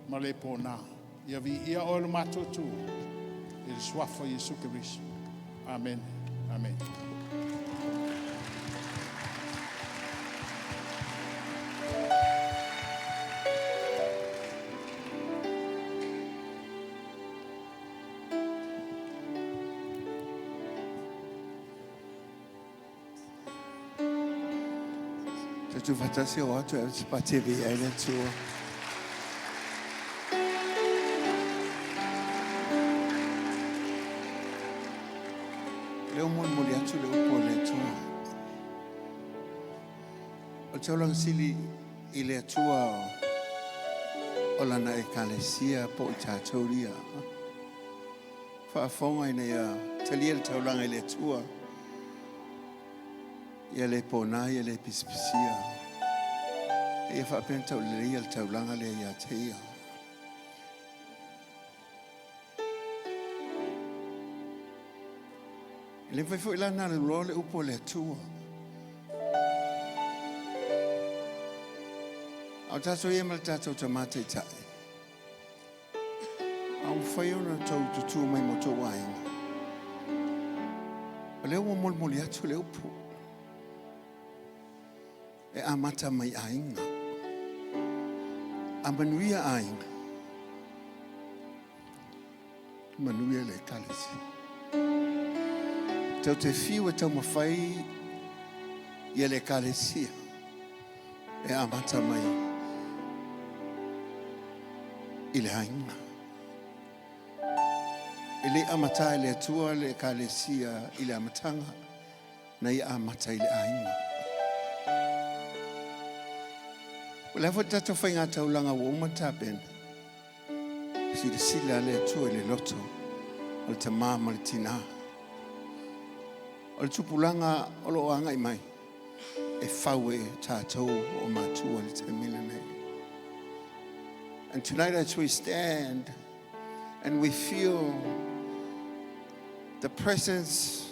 ma le pōnā. Ia vi ia o le mātou tū e le suafa Iesu Keriso. Amen. Amen. Te tu whatasi o atu e te patevi e le tua. Leo moli moli atu le upo le atua. O te olang sili i le atua o lana e kalesia po i tātauria. Whaafonga ina ia talia le taulanga i le atua. Ia le pōnā, ia le pisipisia. Ia whaapena tau le ia le taulanga le ia te ia. E le mafai foi la ona aluloa le upu a le Atua. A o tatou ia ma le tatou Tamā Taitai, a mafai ona outou tutū mai ma outou aiga. O lea ua molimoli atu le upu e amata mai aiga. A manuia aiga, manuia le ekalesia. Tatou te fiu e taumafai ia le ekalesia e amata mai i le aiga. E le amata e le Atua le ekalesia i le amataga, na ia amata i le aiga. O le a foi le tatou faigataulaga ua uma tapena, silasila le Atua i le loto o le tamā ma le tinā. O le tupulaga o lo o agai mai, e fau e tatou o matua le taimi lenei. And tonight as we stand and we feel the presence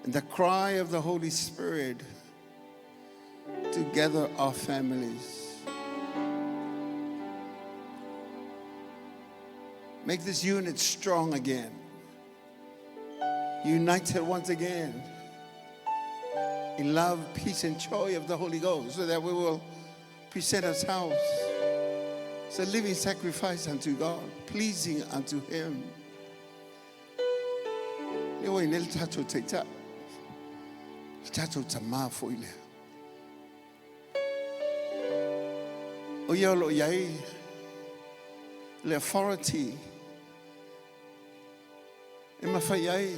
and the cry of the Holy Spirit to gather our families. Make this unit strong again. United once again in love, peace, and joy of the Holy Ghost, so that we will present ourselves as a living sacrifice unto God, pleasing unto Him. Le ua i le tatou taitai, le tatou tamā foi lea. O ia o lo o i ai le authority e mafai ai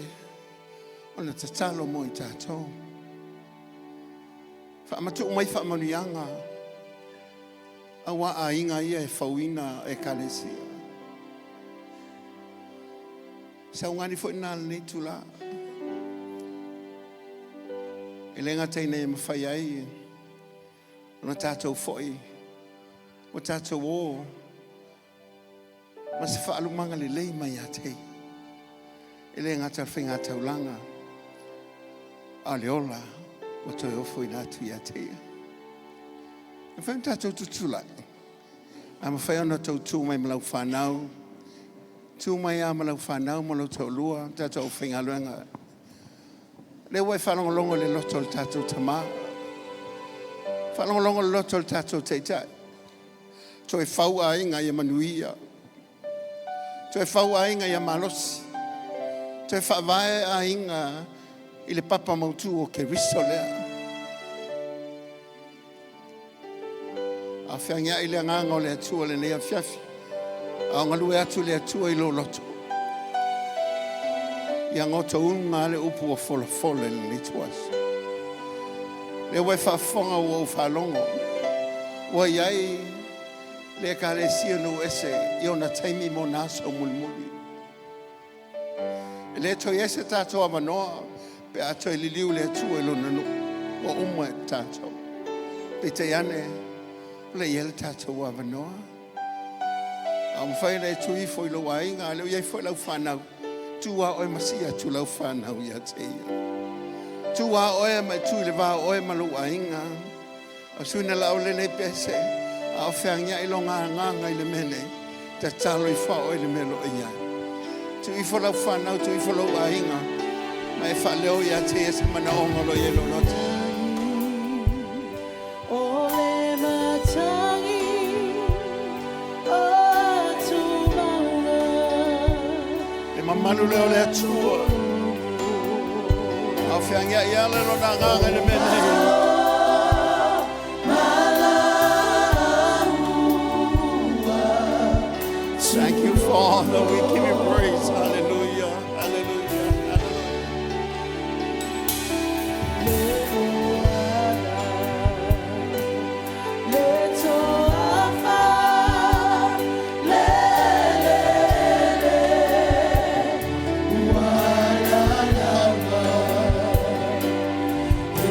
ona tatalo mo i tatou. Faamatuu mai faamanuiaga aua aiga ia e fauina e kalesia. Saugani foi nā lenei tula. E le gata ina ia mafai ai ona tatou foi o tatou o ma se faalumaga lelei mai ia te ia. E le gata faigataulaga a le ola ua toe ofoina atu ia te ia. E mafai ona tatou tutulai. A mafai ona tou tu mai ma lau whanau. Tu mai a ma lau whanau ma lau taulua, tatou faigaluega. Le ua e faalogologo i le loto o le tatou tamā. Faalogologo le loto o le tatou taitai. Toe fau aiga ia manuia. Toe fau aiga ia malosi. Toe faavae aiga i le papa mautu o Keriso lea. A feagiai le agaga o le Atua lenei afiafi. A o galue atu le Atua i lou loto. Ia gotouga le upu ua folafola i lenei ituaso. Le ua e faafofoga ua ou faalogo. Ua i ai le ekalesia nuu ese i ona taimi mo na aso mulimuli. E le toe ese tatou avanoa pe a toe liliu le Atua i lona nuu. Ua uma e tatou. Peitai ane, o le ia le tatou avanoa. A mafai ona e tu ifo i lou aiga, a le o iai foi lau whanau. Tu a oe ma si atu lau whanau ia te ia. Tu a oe ma e tu i le vā oe ma lou aiga. O suina lau lenei pese. A o feagiai lo ngā ngā i le mea nei. Tatalo i wha oe le mea lo ia. Tu ifo lau whanau, tu ifo lau aiga. Ma e whaaleo ia te ia se manaonga lo ia lo loto. O le matangi o atu maunga. Le mamalu leo le Atua. A o feagiai ala lo nā ngā i le mea nei. Thank you, Father. We give you praise. Hallelujah. Hallelujah. Hallelujah. Le toafa le le le ua lalaga e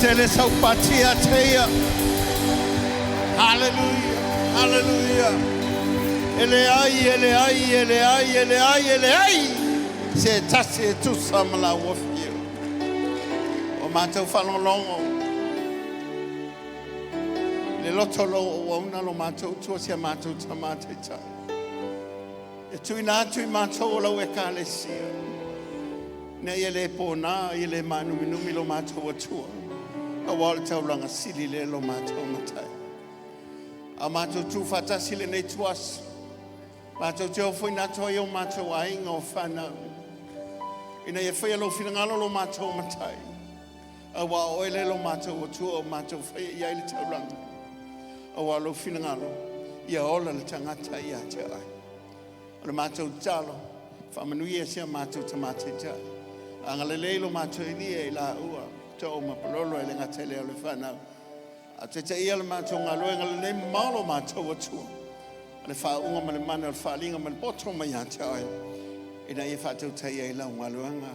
Whaatele saupatia teia. Hallelujah. Hallelujah. Ele ai, ele ai, ele ai, ele ai, ele ai. Se tasi e tusa ma la wafio. O mātou whalongongo. Le loto lo o auna lo mātou tua sia mātou ta mātou tai. E tui nā tui mātou o lau e ka le sia. Ne ia le pō nā, ia le mānumi numi lo mātou atua. A wā le taulanga sili le lo mātou matai. A mātou tū whatasi le nei tuas. Mātou te ofo ina toa i o mātou ainga o whanau. Ina ia whaia lo whinangalo lo mātou matai. A wā o ele lo mātou atua o mātou whaia ia i le taulanga. A wā lo whinangalo. Ia ola le tangata ia te ai. O le mātou talo. Whaamanuia sia mātou ta mātou tai. Anga lelei lo mātou ilia i la ua. Tō o mapalolo e le ngatele o le whanau. A te te ia le mātou ngā loenga le nei malo mātou atua. A le whaunga ma le mana o le whaalinga ma le poto mai a te ai. Ina ia whātau tai ai lau ngā loenga.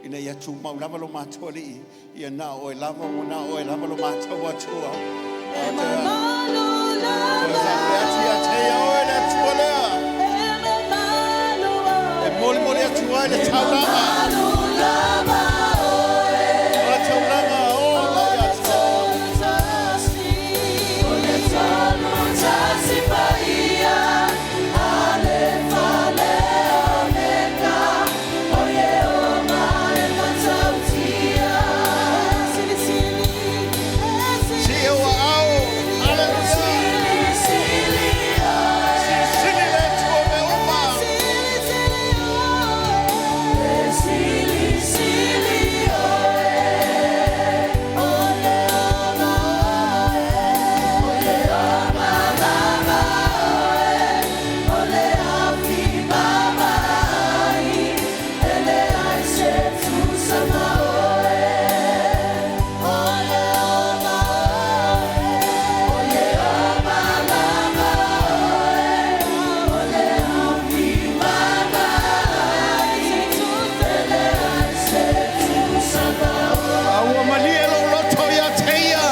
Ina ia tū mau lava lo mātou ali. Ia nā oe lava o nā oe lava lo mātou atua. E mamalu Toe lava. whape atu ia te ia oe le atua lea. E mamalu E moli moli atu ai le E taulanga. mamalu lava oe. O le taulanga o la ia te Tasi, o le tolu tasi paia, Alefa le Omega, o Ieova e matautia. Sili, sili, e Si sili, e ua au. Hallelujah. sili, sili oe. Sili le atua me uma. Sili, sili oe. Sili, sili oe. O Ieova oe. O Ieova lava oe. O le afi mamai. E leai se tusa ma oe. O Ieova oe. O Ieova lava oe. O le afi mamai. E leai se tusa ma oe. A ua malie lo loto ia te ia.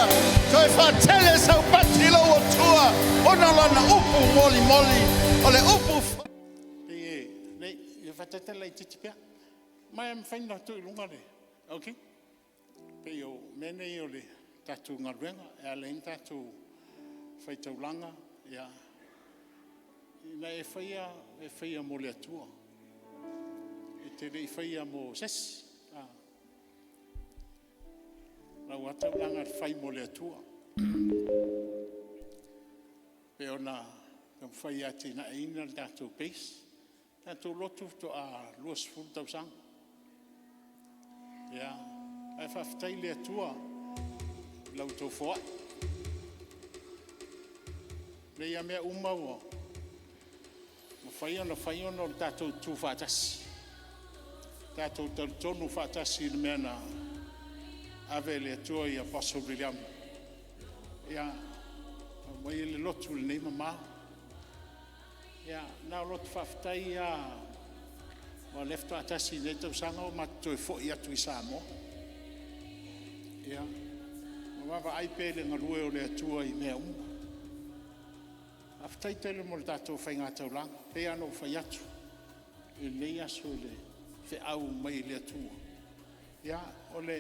Toe whaatele saupati lo atua. Ona lana upu moli moli. O le upu Pe e, nei, ia whatatala i titi pea. Mai am whaina tu i lunga le. Ok? Pe o mene i o le tātou ngaluenga, e ala in tātou whaitaulanga, ia. Ina e whaia mo le atua. E te le i whaia mo sesi. Ah. Lau ataulanga le whai mo le atua. Pe ona, pe mwhai ati na eina le tātou base. Tātou lotu to a luas fulu tausanga. Ia, ai whawhitai le atua lau tau foai. Le ia mea uma ua. Ma whai ona whai ona o le tātou tū whaatasi. Tātou talitonu whaatasi i le mea na ave le atua i Apostle William. Ia, mai le lotu le nei mamao. Ia, nā o lotu whawhitai ia wa lefto atasi nei tausaga o matoe foi atu i Samoa. Ia, ma wawa ai pe le ngalue o le atua i mea uma. Whawhitai tele mo le tātou whainga taulanga. Pe ano whai atu. I nei aso le wheau mai le atua. Ia, o le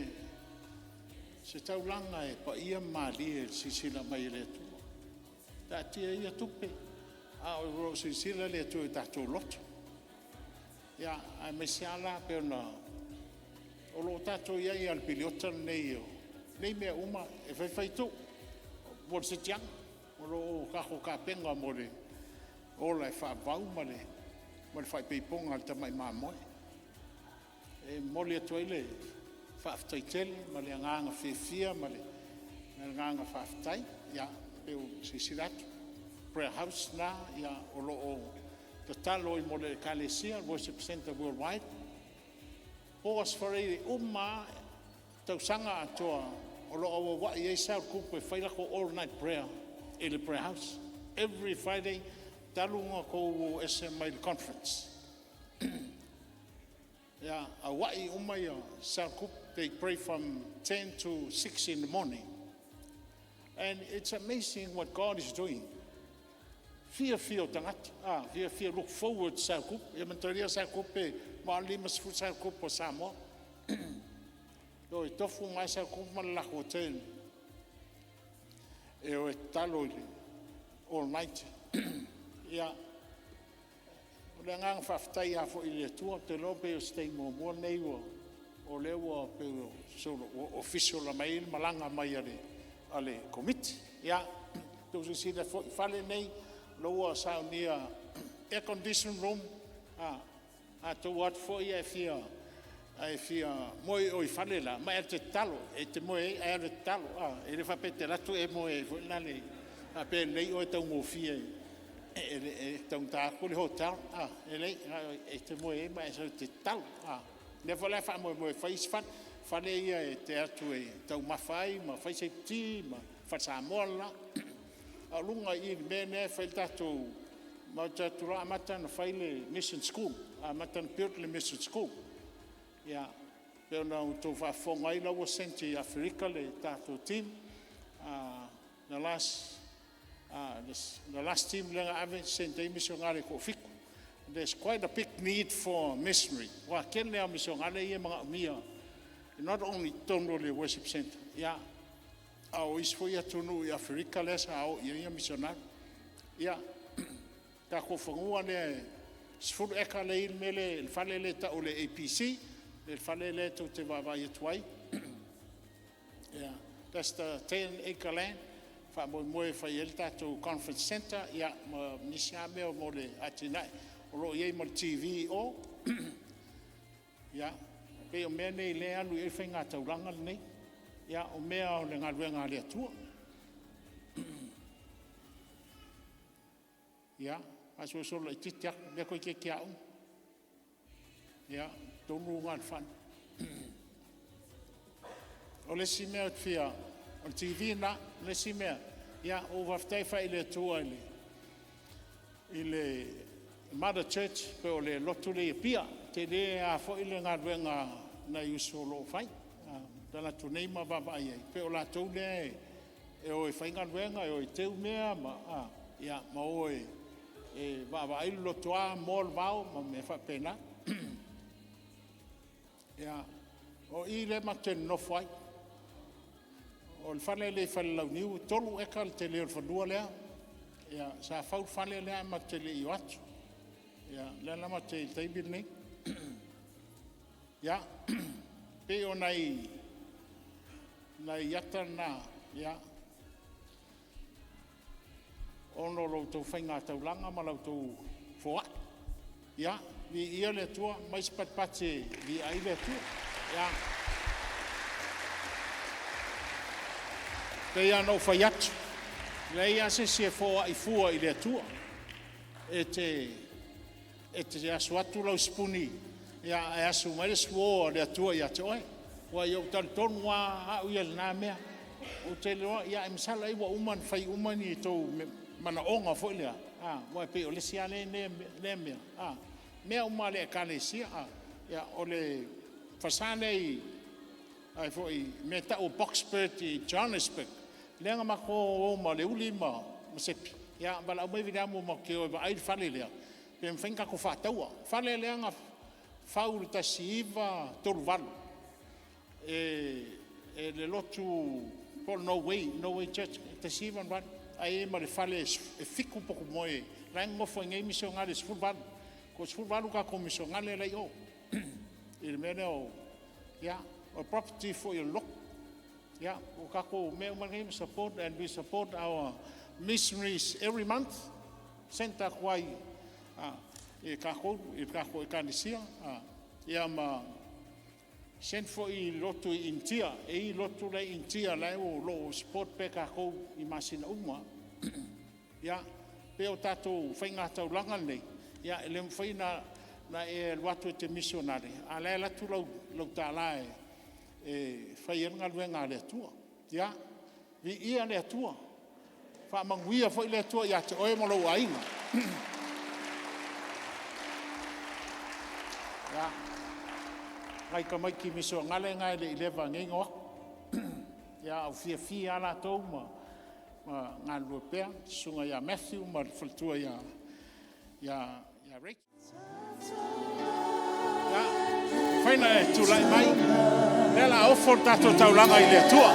se taulanga e pa ia malie le sisila mai le atua. Tā tia ia tupe. A o ro sisila le atua i tātou loto. Ia, ai me se ala pe ona o lo tātou ia i al piliota nei o nei mea uma e whai whai tū. Mo le se tianga. O lo o kako ka penga mo le ola e whaavau ma le ma le whai peiponga le tamai māmoe. E moli atu ai le whaaftai tele ma le anganga whiawhia ma le anganga whaaftai. Ia, pe o sisira atu. Prayer House nā, ia, o lo o tatalo i mo le Ekalesia, Worship Center Worldwide. Po asfarei uma tausaga atoa o lo o wai ai sa kupu e whai lako all night prayer i le prayer house. Every Friday, talunga ko SMA conference. Ia, a wai uma ia sa kupu. They pray from 10 to 6 in the morning. And it's amazing what God is doing. Fiafia o tagata, fiafia look forward sa kupe. Ia manatua sa kupe, ma o le 50 sa kupe o Samoa. O e tofu mai sa kupe ma le lakou hotel. E o e tatalo i le all night. Ia, o le agaga faafetai lava foi i le Atua, ou te iloa pei o se taimi muamua lenei ua o lea ua pei ua official mai ai le malaga mai a le Komiti. Ia, tou silasila foi i fale nei, o lea ua saunia air condition room, a outou o atu foi ae fia moe i o i fale la, ma e te tatalo, e te moe ai ae alu e tatalo. E le faapea e te alu atu e moe ai foi lale faapea e lelei oe e taugofie e taugata atu le hotel. E leai, e te moe ai ma e sau e te tatalo. O lea foi la e faamoemoe e fai isi fale, fale ia e te atu e taumafa ai ma fai se ti ma fale Samoa le la. A o luga i i le mea lea e fai ai le tatou, ma ou te o atu loa amata ona fai le mission school, amata ona build le mission school. Ia, pei ona outou faafofoga ai la ua sent i Aferika le tatou team. The last team lea na ave, send ai misionare e toafitu. There's quite a big need for missionary. Ua tele lava o misionare ia e manaomia, not only totonu o le worship center, ia, a o isi foi atunuu i Aferika lea sa o i ai misionare. Ia, tatou fanua lea e 10 eka lea e i ai le mea lea, le fale lea e tau o le APC, le fale lea tou te vaavaai atu ai. Yeah, that's the 10 acre land. Faamoemoe e fai ai le tatou conference center, ia, ma nisi lava mea mo le atinae. O lo o i ai ma le TV i o. Ia, pei o mea nei lea e alu i ai le faigataulaga lenei. Ia, o mea o le galuega a le Atua. Ia, faasolosolo laitiiti atu, lea toeitiiti aoga. Ia, tonu lena o le fale. O le isi mea ou te fia, o le TV lena. O le isi mea, ia ua ou faafetai foi i le Atua i le Mother Church po o le lotu lea i Apia. E tele lava foi le galuega a nai uso o lo o fai. Tala atu nei ma vaavaai i ai, pei o latou lea e o e fai galuega, e o e teu mea ma, ia, ma o e vaavaai le lotoa, moa le vao ma mea faapena. Ia, o i lea matou te nonofo ai. O le fale lea i Falelauniu, e 3 eka le tele o le fanua lea. Ia, sa fau le fale lea ae matou te le i o atu. Ia, lea la matou te i ai i le taimi lenei. Ia, pei o nai ata na, ia, ona o lo outou faigataulaga ma la outou foai. Ia, viia le Atua, aumai se patipati e viia ai le Atua. Ia, pei lava ona ou fai atu, e leai lava se isi e foai fua i le Atua. E te asu atu lau sipuni ae asu mai le suo a le Atua ia te oe. Ua ou talitonu lava au ia i lena mea. Ou te iloa, ia masalo ai ua uma ona fai uma ni tou manaoga foi lea, aua e pei o le isi lava lea mea, mea uma a le Ekalesia. Ia, o le falesa lea i ai foi mea e tau o Boksburg i Johannesburg, lea na matou o ma Leuili ma Sepi, ia valaau mai Viliamu matou te o e vaai le fale lea, pe mafai ona tatou faataua. Fale lea na fau i le 1938 e le lotu po o le Norway, Norway Church 1938, ae i ai ma le fale e fitu potumoe la e nonofo ai nei misionare e 18. Toa 18 tatou misionare la e i o i le mea lea o, ia, o property foi a le lotu. Ia, o tatou mea uma nei ma support and we support our missionaries every month. Send atu ai i tatou i le tatou Ekalesia, ia ma send foi i lotu i Initia. E i ai lotu la e i Initia la e o lo o support pea e tatou i masina uma. Ia, pei o tatou faigataulaga lenei, ia e le mafai ona e alu atu e te misionare, a o la e alu atu lau tala e fai ai le galuega a le Atua. Ia, viia le Atua, faamanuia foi le Atua ia te oe ma lou aiga. Ia, Nai tamaiti misionale na e le i leva nei ona o atu. Ia, a ua fiafia lava latou ma galulue pea, le susuga ia Matthew ma le faletua ia Rachel. Ia, mafai ona e tulai mai, o lea o le a ofo le tatou taulaga i le Atua.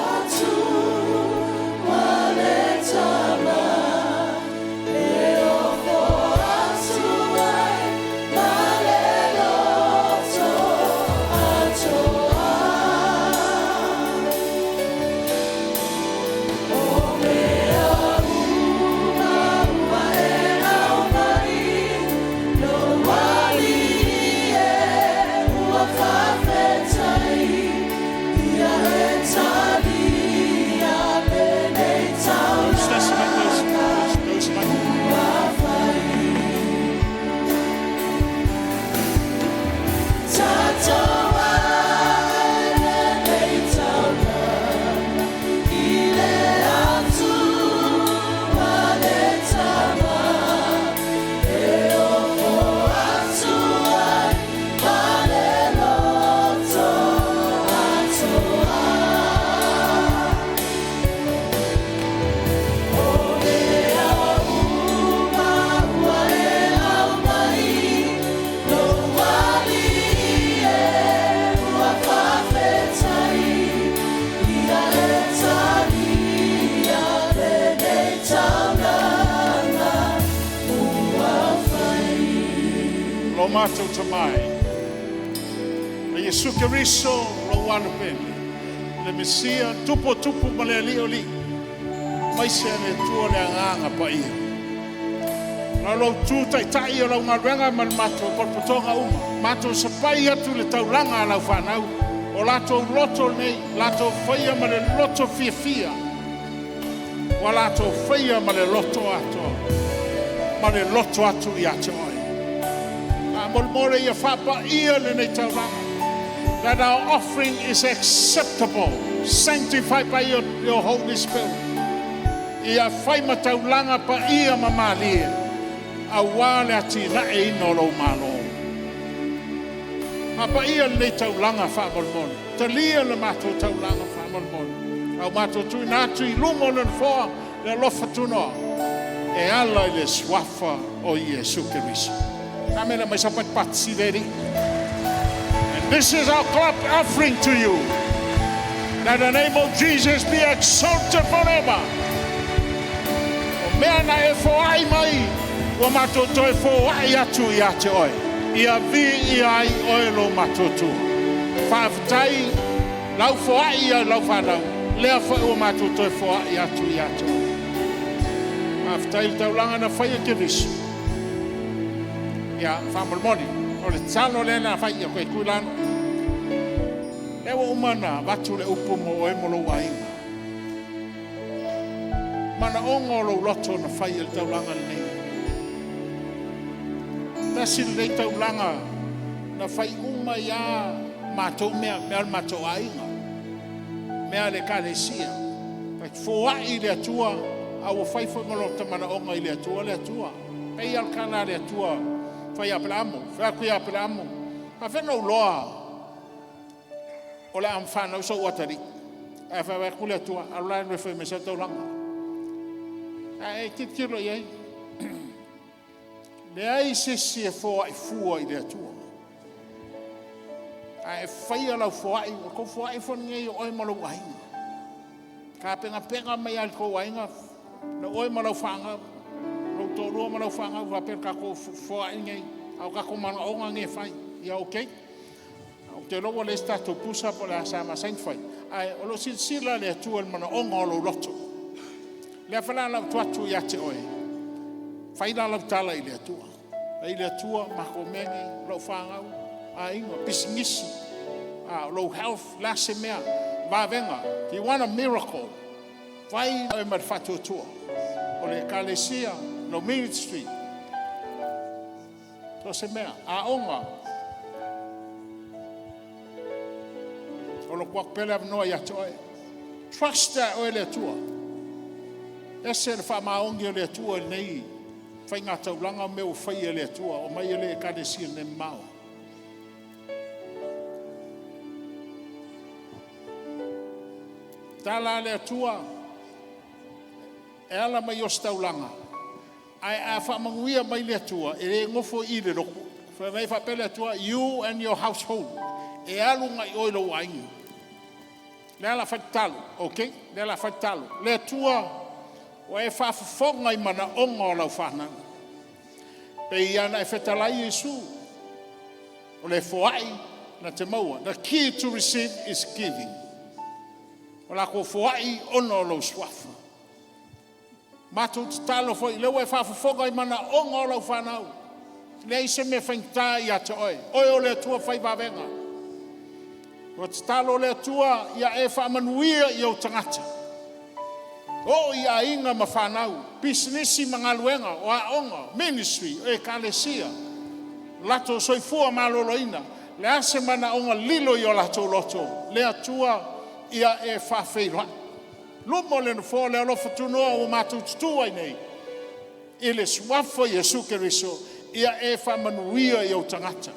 Lo matou Tama e, o Iesu Keriso lou Alo pele, le Mesia, Tupu o tupu ma le Alii o alii, aemaise le Atua le Agaga Paia. Na o lou tu taitai o lau galuega ma le matou potopotoga uma, matou sapai atu i le taulaga a lau fanau, o latou loto nei, latou faia ma le loto fiafia, ua latou faia ma le loto atoa, ma le loto atu ia te oe. Faamolemole ia faapaia lenei taulaga. That our offering is acceptable, sanctified by your Holy Spirit. Ia fai ma taulaga paia ma malie, aua le atinaeina o lou Malo. Faapaia lenei taulaga faamolemole. Talia le matou taulaga faamolemole. Au matou tuuina atu i luma o le Nofoa le alofa tunoa e ala i le suafa o Iesu Keriso. Amene mai sa patipati si le. And this is our clap offering to you. That the name of Jesus be exalted forever. O mea na e foai mai, ua matou toe foai atu ia te oe. Ia viia ai oe lo matou Atua. Faafetai lau foai ia lau fanau, lea foi ua matou toe foai atu ia te oe. Faafetai le taulaga na fai e Keriso. Ia, faamolemole, o le tatalo lea na fai ia koe tui lalo. Lea ua uma na avatu le upu mo oe mo lou aiga. Manaoga o lou loto na fai e le taulaga lenei. Tasi lenei taulaga na fai uma ia matou mea, mea o le matou aiga, mea le ekalesia. Fai foai i le Atua, a ua fai foi ma lota manaoga i le Atua le Atua. Pei lava o le tala a le Atua, fai Aperaamo, fai atu ia Aperaamo, faafena uloa o le a whanau so atalii. Ae fai atu le Atua, alu la e fai mai sau taulaga. Ae tilotilo i ai. Leai se isi e foai fua i le Atua. Ae faia lau foai, o tou foai foi lenei o oe ma lou aiga. Tapenapena mai lava i le tou aiga, na oe ma lau fanau, lou toalua ma lau fanau, faapea le tatou foai lenei, a o tatou manaoga nei e fai. Ia okay. Ou te iloa ua leai se tatou pusa po o le a sa masani fai. Ae o lo o silasila le Atua i le manaoga o lou loto. Lea fa la lau tu atu ia te oe, fai la lau tala i le Atua. Fai le Atua, matou mea nei, lou fanau, aiga, pisinisi, lou health, la se mea, vavega. If you want a miracle, fai oe ma le faatuatua. O le ekalesia, lo ministry, so se mea, aoga, o lo atu pele avanoa ia te oe. Trust a oe le Atua. Ese le faamaoni o le Atua i lenei faiga taulaga mea ua fai e le Atua, o mai e le ekalesia nei mao. Tala a le Atua, e ala mai i ositaulaga, ae a faamanuia mai le Atua, e le nofo i i le lotu. Fai mai faapea le Atua, you and your household. E alu agai i o i lou aiga. Le ala fai tatalo, okay? Le ala fai tatalo. Le Atua, ua e faafofoga i manaoga o lau fanau. Pe i ana e fetalai Iesu, o le foai na te maua. The key to receive is giving. O la ko foai ona o lou suafa. Matou tatalo foi, lea ua e faafofoga i manaoga o lau fanau. Leai se mea faigata ia te oe. Oe o le Atua fai vavega. Ua tatalo le Atua ia e faamanuia i ou tagata. O i aiga ma fanau, pisinisi ma galuega, o aoga, ministry, o ekalesia. Latou soifua maloloina, le a se manaoga lilo i o latou loto, le Atua ia e faafeiloai. Luma o le nofoa le alofa tunoa ua matou tutu ai nei, i le suafa o Iesu Keriso, ia e faamanuia i ou tagata.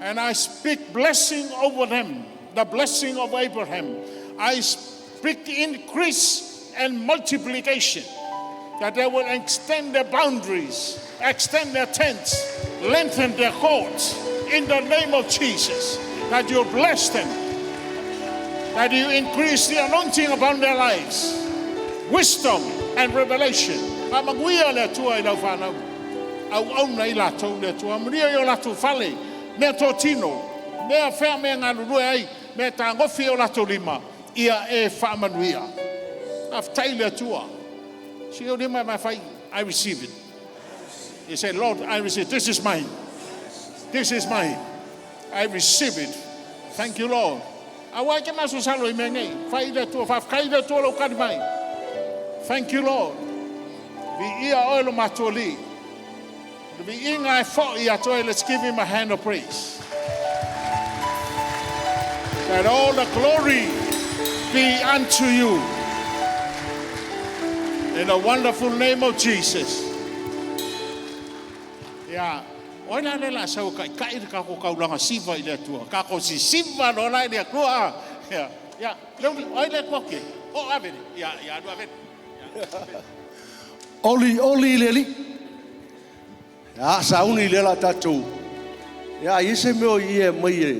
And I speak blessing over them, the blessing of Abraham. I speak increase and multiplication, that they will extend their boundaries, extend their tents, lengthen their cords in the name of Jesus. That you bless them, that you increase the anointing upon their lives, wisdom and revelation. Faamanuia le Atua i lau fanau. Auauna i latou le Atua. Manuia i o latou fale, mea totino, mea fea mea galulue ai, mea tagofi o latou lima, ia e faamanuia. Faafetai le Atua. Si o lima mai fai, I receive it. You say, Lord, I receive. This is mine. This is mine. I receive it. Thank you, Lord. Aua ke maso salo i mea nei. Fai le Atua, faafetai le Atua lou kali mai. Thank you, Lord. Vi ia oe lo matua li. Vi inga e fo i atoe. Let's give him a hand of praise. That all the glory be unto you. In the wonderful name of Jesus. Ia, oi la le la sau kai kai le kako kaulanga siva i le Atua. Kako si siva lo la i le Atua. Ia, ia, leuli, oi le koke. O avere. Ia, ia, alu avere. Oli, oli le li. Ia, sauni le la tatou. Ia, ai se mea o ia mai e.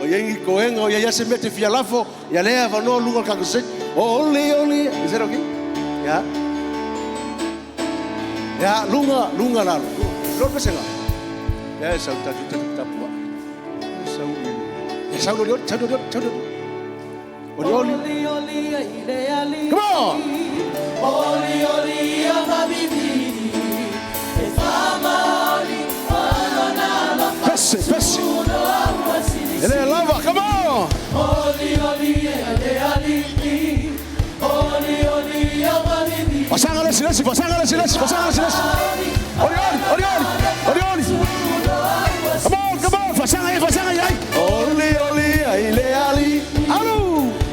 O ia ngi koenga, o ia se mea te fia lafo. Ia lea vanoa lunga kako se. Oli, oli. Is that okay? Ia. Ia, lunga, lunga lalo. Lord pesenga. Ia, sau tatu tatu tapua. Sau. Ia, sau lori, sau lori, sau lori. Oli, oli. Oli oli ai le ali. Come on. Oli oli ia mabibiri. E whamali ono na lofa. Pese, pese. Uno aua sili. Ele lava, come on. Oli oli ia le ali. Oli oli ia mabibiri. Pasanga lesi, lesi, pasanga lesi, lesi, pasanga lesi, lesi. Oli, oli, oli, oli, oli, oli. Come on, come on, pasanga ai, pasanga ai. Oli, oli, ai le ali. Alu.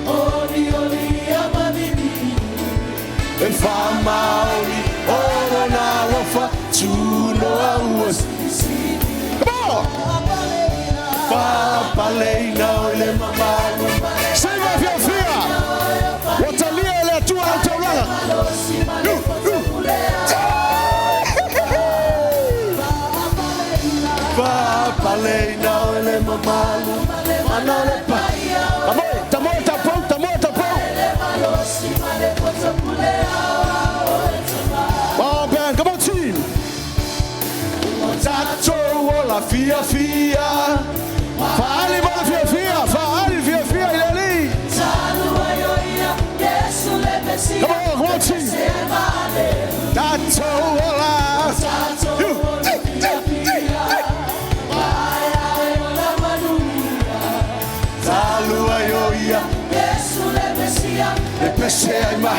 Oli oli ia mabibiri. E whamaoli, oro na lofa, tuno aua. Come on. Papaleina o le mamalu. Seiva fia fia. Watalia le atua au taulaga. Papaleina o le mamalu. Mana o le pa. Tamo, tamo, tapau, tamo, tapau. Come on, band, come on, team. Tatou o la fia fia. Faali mo la fia fia. Faali fia fia i le ali. Come on, come on, team. Tatou o la. You, ti, ti, ti, ti. Talua yo ia. Le pese ai ma.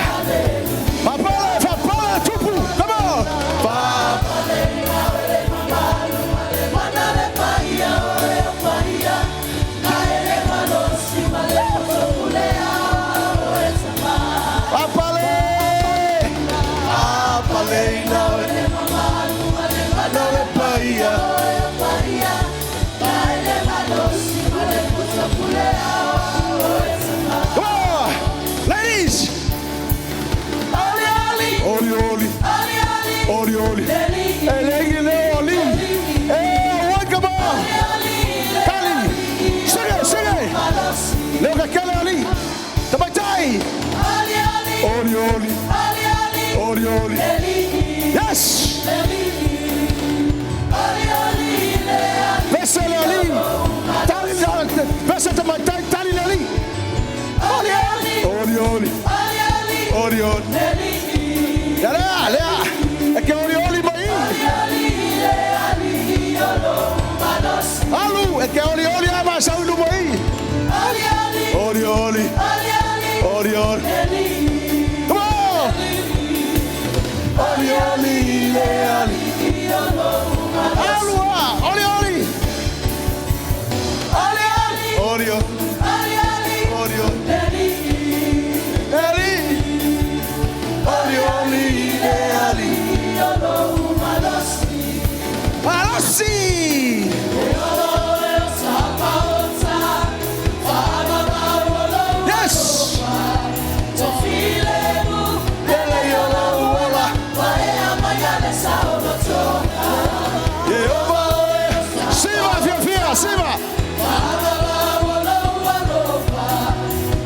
Papala, papala, tupu. Come on. Pa. oli. Yes. Pese le alii. Tali le pese te mai tali le alii. Oli oli. Oli oli. Oli oli. Ia lea, lea. E ke oli oli mai. Alu, e ke oli oli ama sau i luma i. Oli oli. Oli oli. Come on. Oli oli le alii. Alu a, oli oli. Oli oli. Oli oli. Ali. Oli oli le alii. Malosi. Yes. Lele i o lou ola. Ieova oe. Siva fiafia, siva.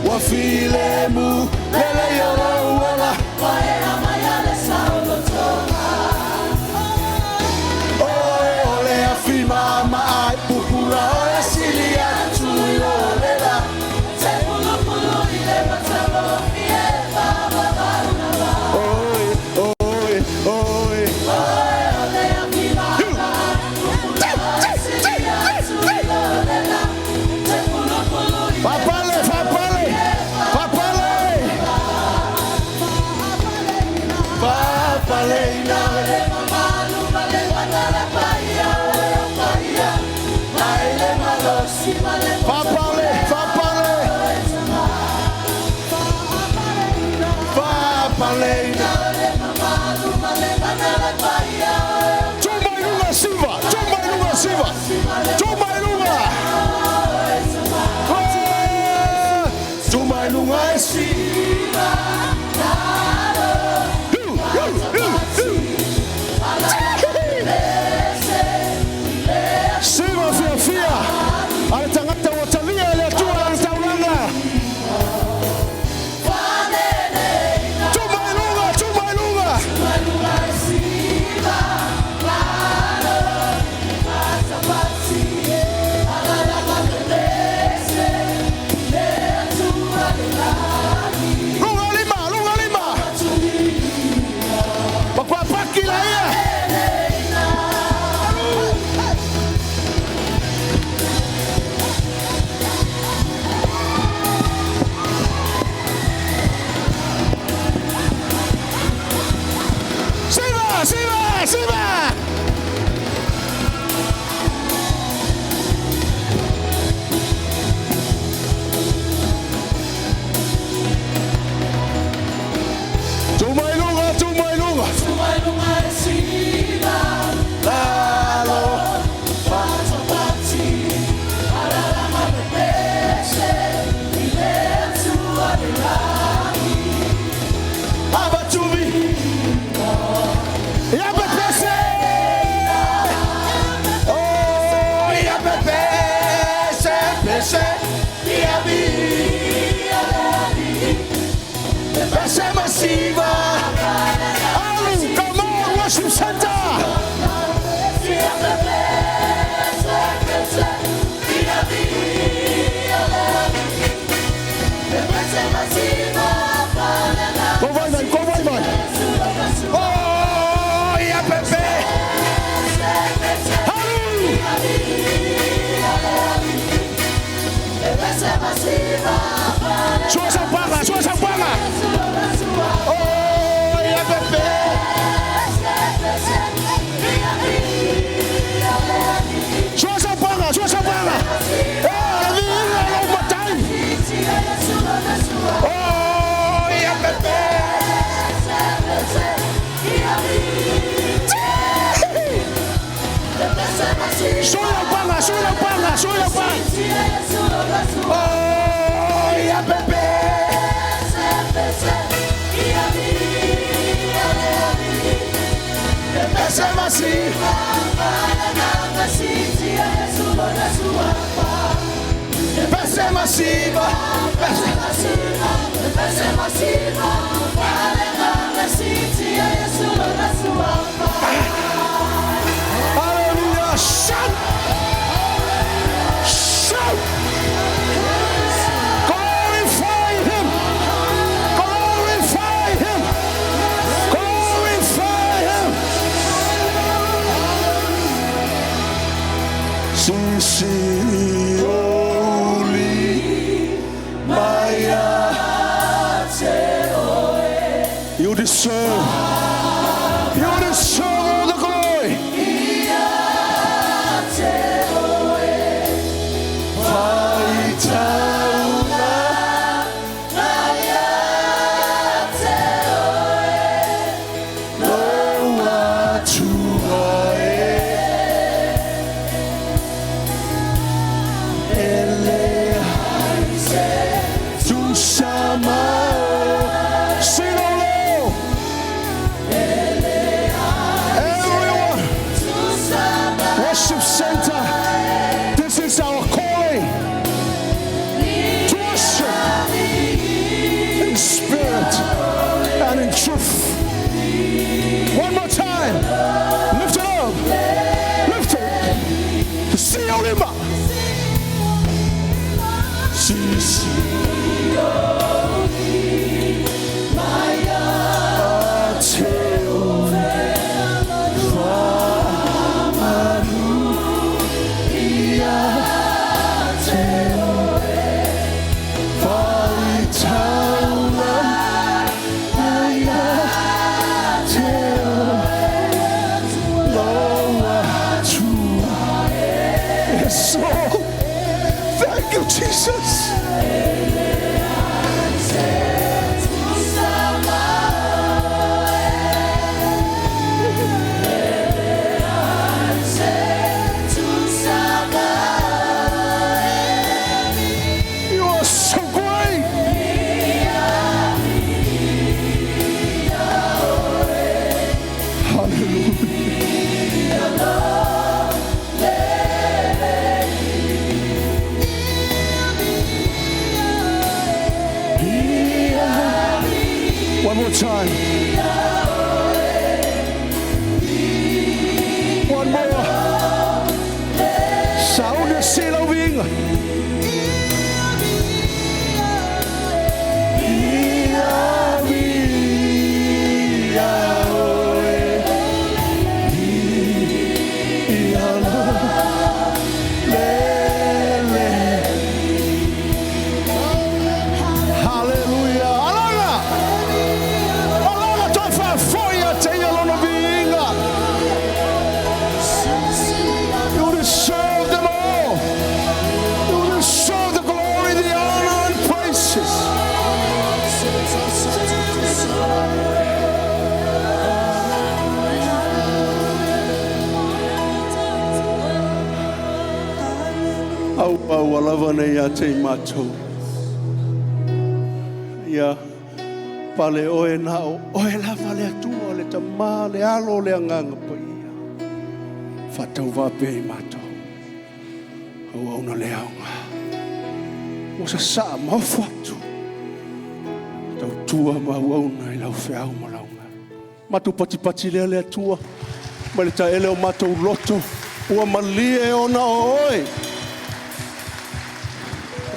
Ua filemu. Lele i o lou ola. Oe o le afi mama ai pupula o le sili atu i o lela. Oe, oe, oe. Fapale, fapale. Fapale. Papaleina. Fapale, fapale. Papaleina. Tuma i luga siva. Tuma i luga siva. Tuma i luga. Ah! Tuma i luga e si. Hu, hu, hu, hu. Siva fiafia. A le tagata ua talia e le Atua lana taulaga. Tuma i luga, tuma i luga. Luga lima, luga lima. Pakuapaki la ia. Siva, siva, siva. Tuma i luga, tuma i luga. Lalo. Abatuvi. Ia pepese. Oh, ia pepese, pese, ia vi. Pese masiva. Alu, come on, worship center. Ko vai mai, ko vai mai. Oh, ia pepe. Alu. Sua saupaga, sua saupaga. Oh, ia pepe. Sua saupaga, sua saupaga. Eh, le viiga o lou matai. Oh, ia pepe. Sua laupaga, sua laupaga, sua laupaga. Oh, ia pepe. Pese masiva. Pese masiva. Pese. Si oli mai You deserve. You deserve all the glory. Sing low. Everyone, worship center. This is our calling to worship in spirit and in truth. One more time. Lift it up. Lift it. Si olima. Si si. Yes, Lord. Thank you, Jesus. You are so great. Hallelujah. One more time. One more. Saune se lau viiga. Ia via oe. Ia lo lele. Hallelujah. Alaga. Alaga toi faafo'i ia te ia lona viiga. You deserve them all. You deserve the glory, the honor, and praises. Au au alava nei a te matou. Ia pale oe na o oe lava le atua le tamā le alo le anganga paia. Whatau wape i matou. Au au na le aonga. O sa sa maofu atu. Tau tua ma au au na i lau whiau ma lau ngā. Matu pati pati lea le atua. Ma le taele o matou loto. Ua malie e ona o oe.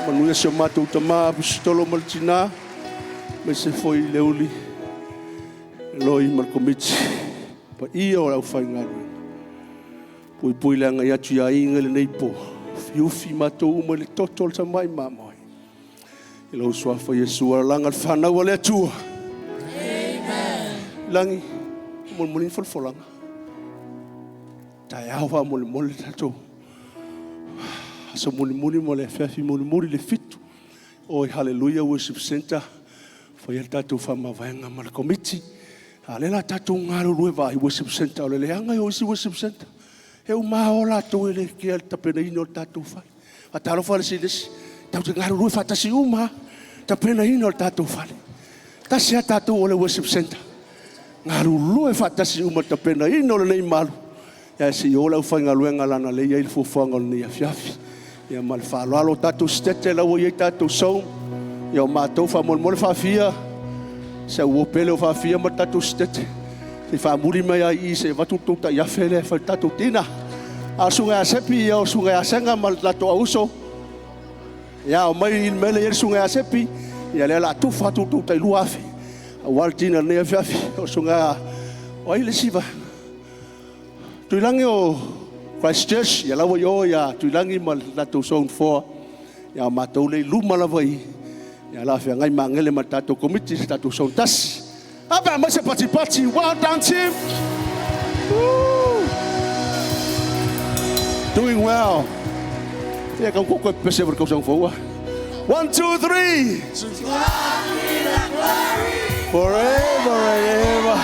Manuia se o matou tamā apostolo ma le tinā. Me se foi le uli. Loi ma le komiti. Pa ia o lau whaingaruenga. Pui pui le anga i atu ia inga le nei po. Fiufi matou uma le toto le tamai mamoi. I lau suafa Iesu langa le whanau a le atua. Amen. Langi, mole mole ni folfolanga. Tai au mole mole tatou. Aso mole mole mole fiafi mole mole le fitu. Oi hallelujah worship center. Foi el tatou whamavaenga ma le komiti. A le la tatou ngalo lue vai worship center. O le leanga i o isi worship center. E o maho la tau e le kia le tapena ina o le tatou whale. A talo whale si lesi. Tau te ngalo lue whatasi uma. Tapena ina o le tatou whale. Tasi a tatou o le worship center. Ngalo lue whatasi uma tapena ina o le nei malu. Ia se i o lau whai ngaluenga lana le ia i le fuafuaga o le nei afiafi. Ia ma le whaaloalo tatou stete lau ia i tatou sau. Ia o mātou whamolemole whaafia. Se ua pele o whaafia ma tatou stete. Se whaamuri mai ai i se vatu tōta i awhe le whai tatou tina. A sunga a sepi ia o sunga a senga ma le tatou auso. Ia o mai i mele ia sunga a sepi. Ia lea la tufa atu tōta i lua awhe. A wal tina nei afiafi o sunga o ai le siva. Tuilangi o Christchurch, ia laua i o ia Tuilagi ma le latou Zone 4. Ia o matou le i luma lava i, ia la feagai magele ma le tatou komiti se tatou Zone tasi. A pe a mai se patipati. Well done, team. Woo! Doing well. Ia kau koko e pese wa kau sang fua. 1, 2, 3. Forever and ever.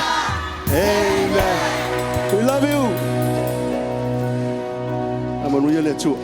Amen. We love you. Amanuia le Atua.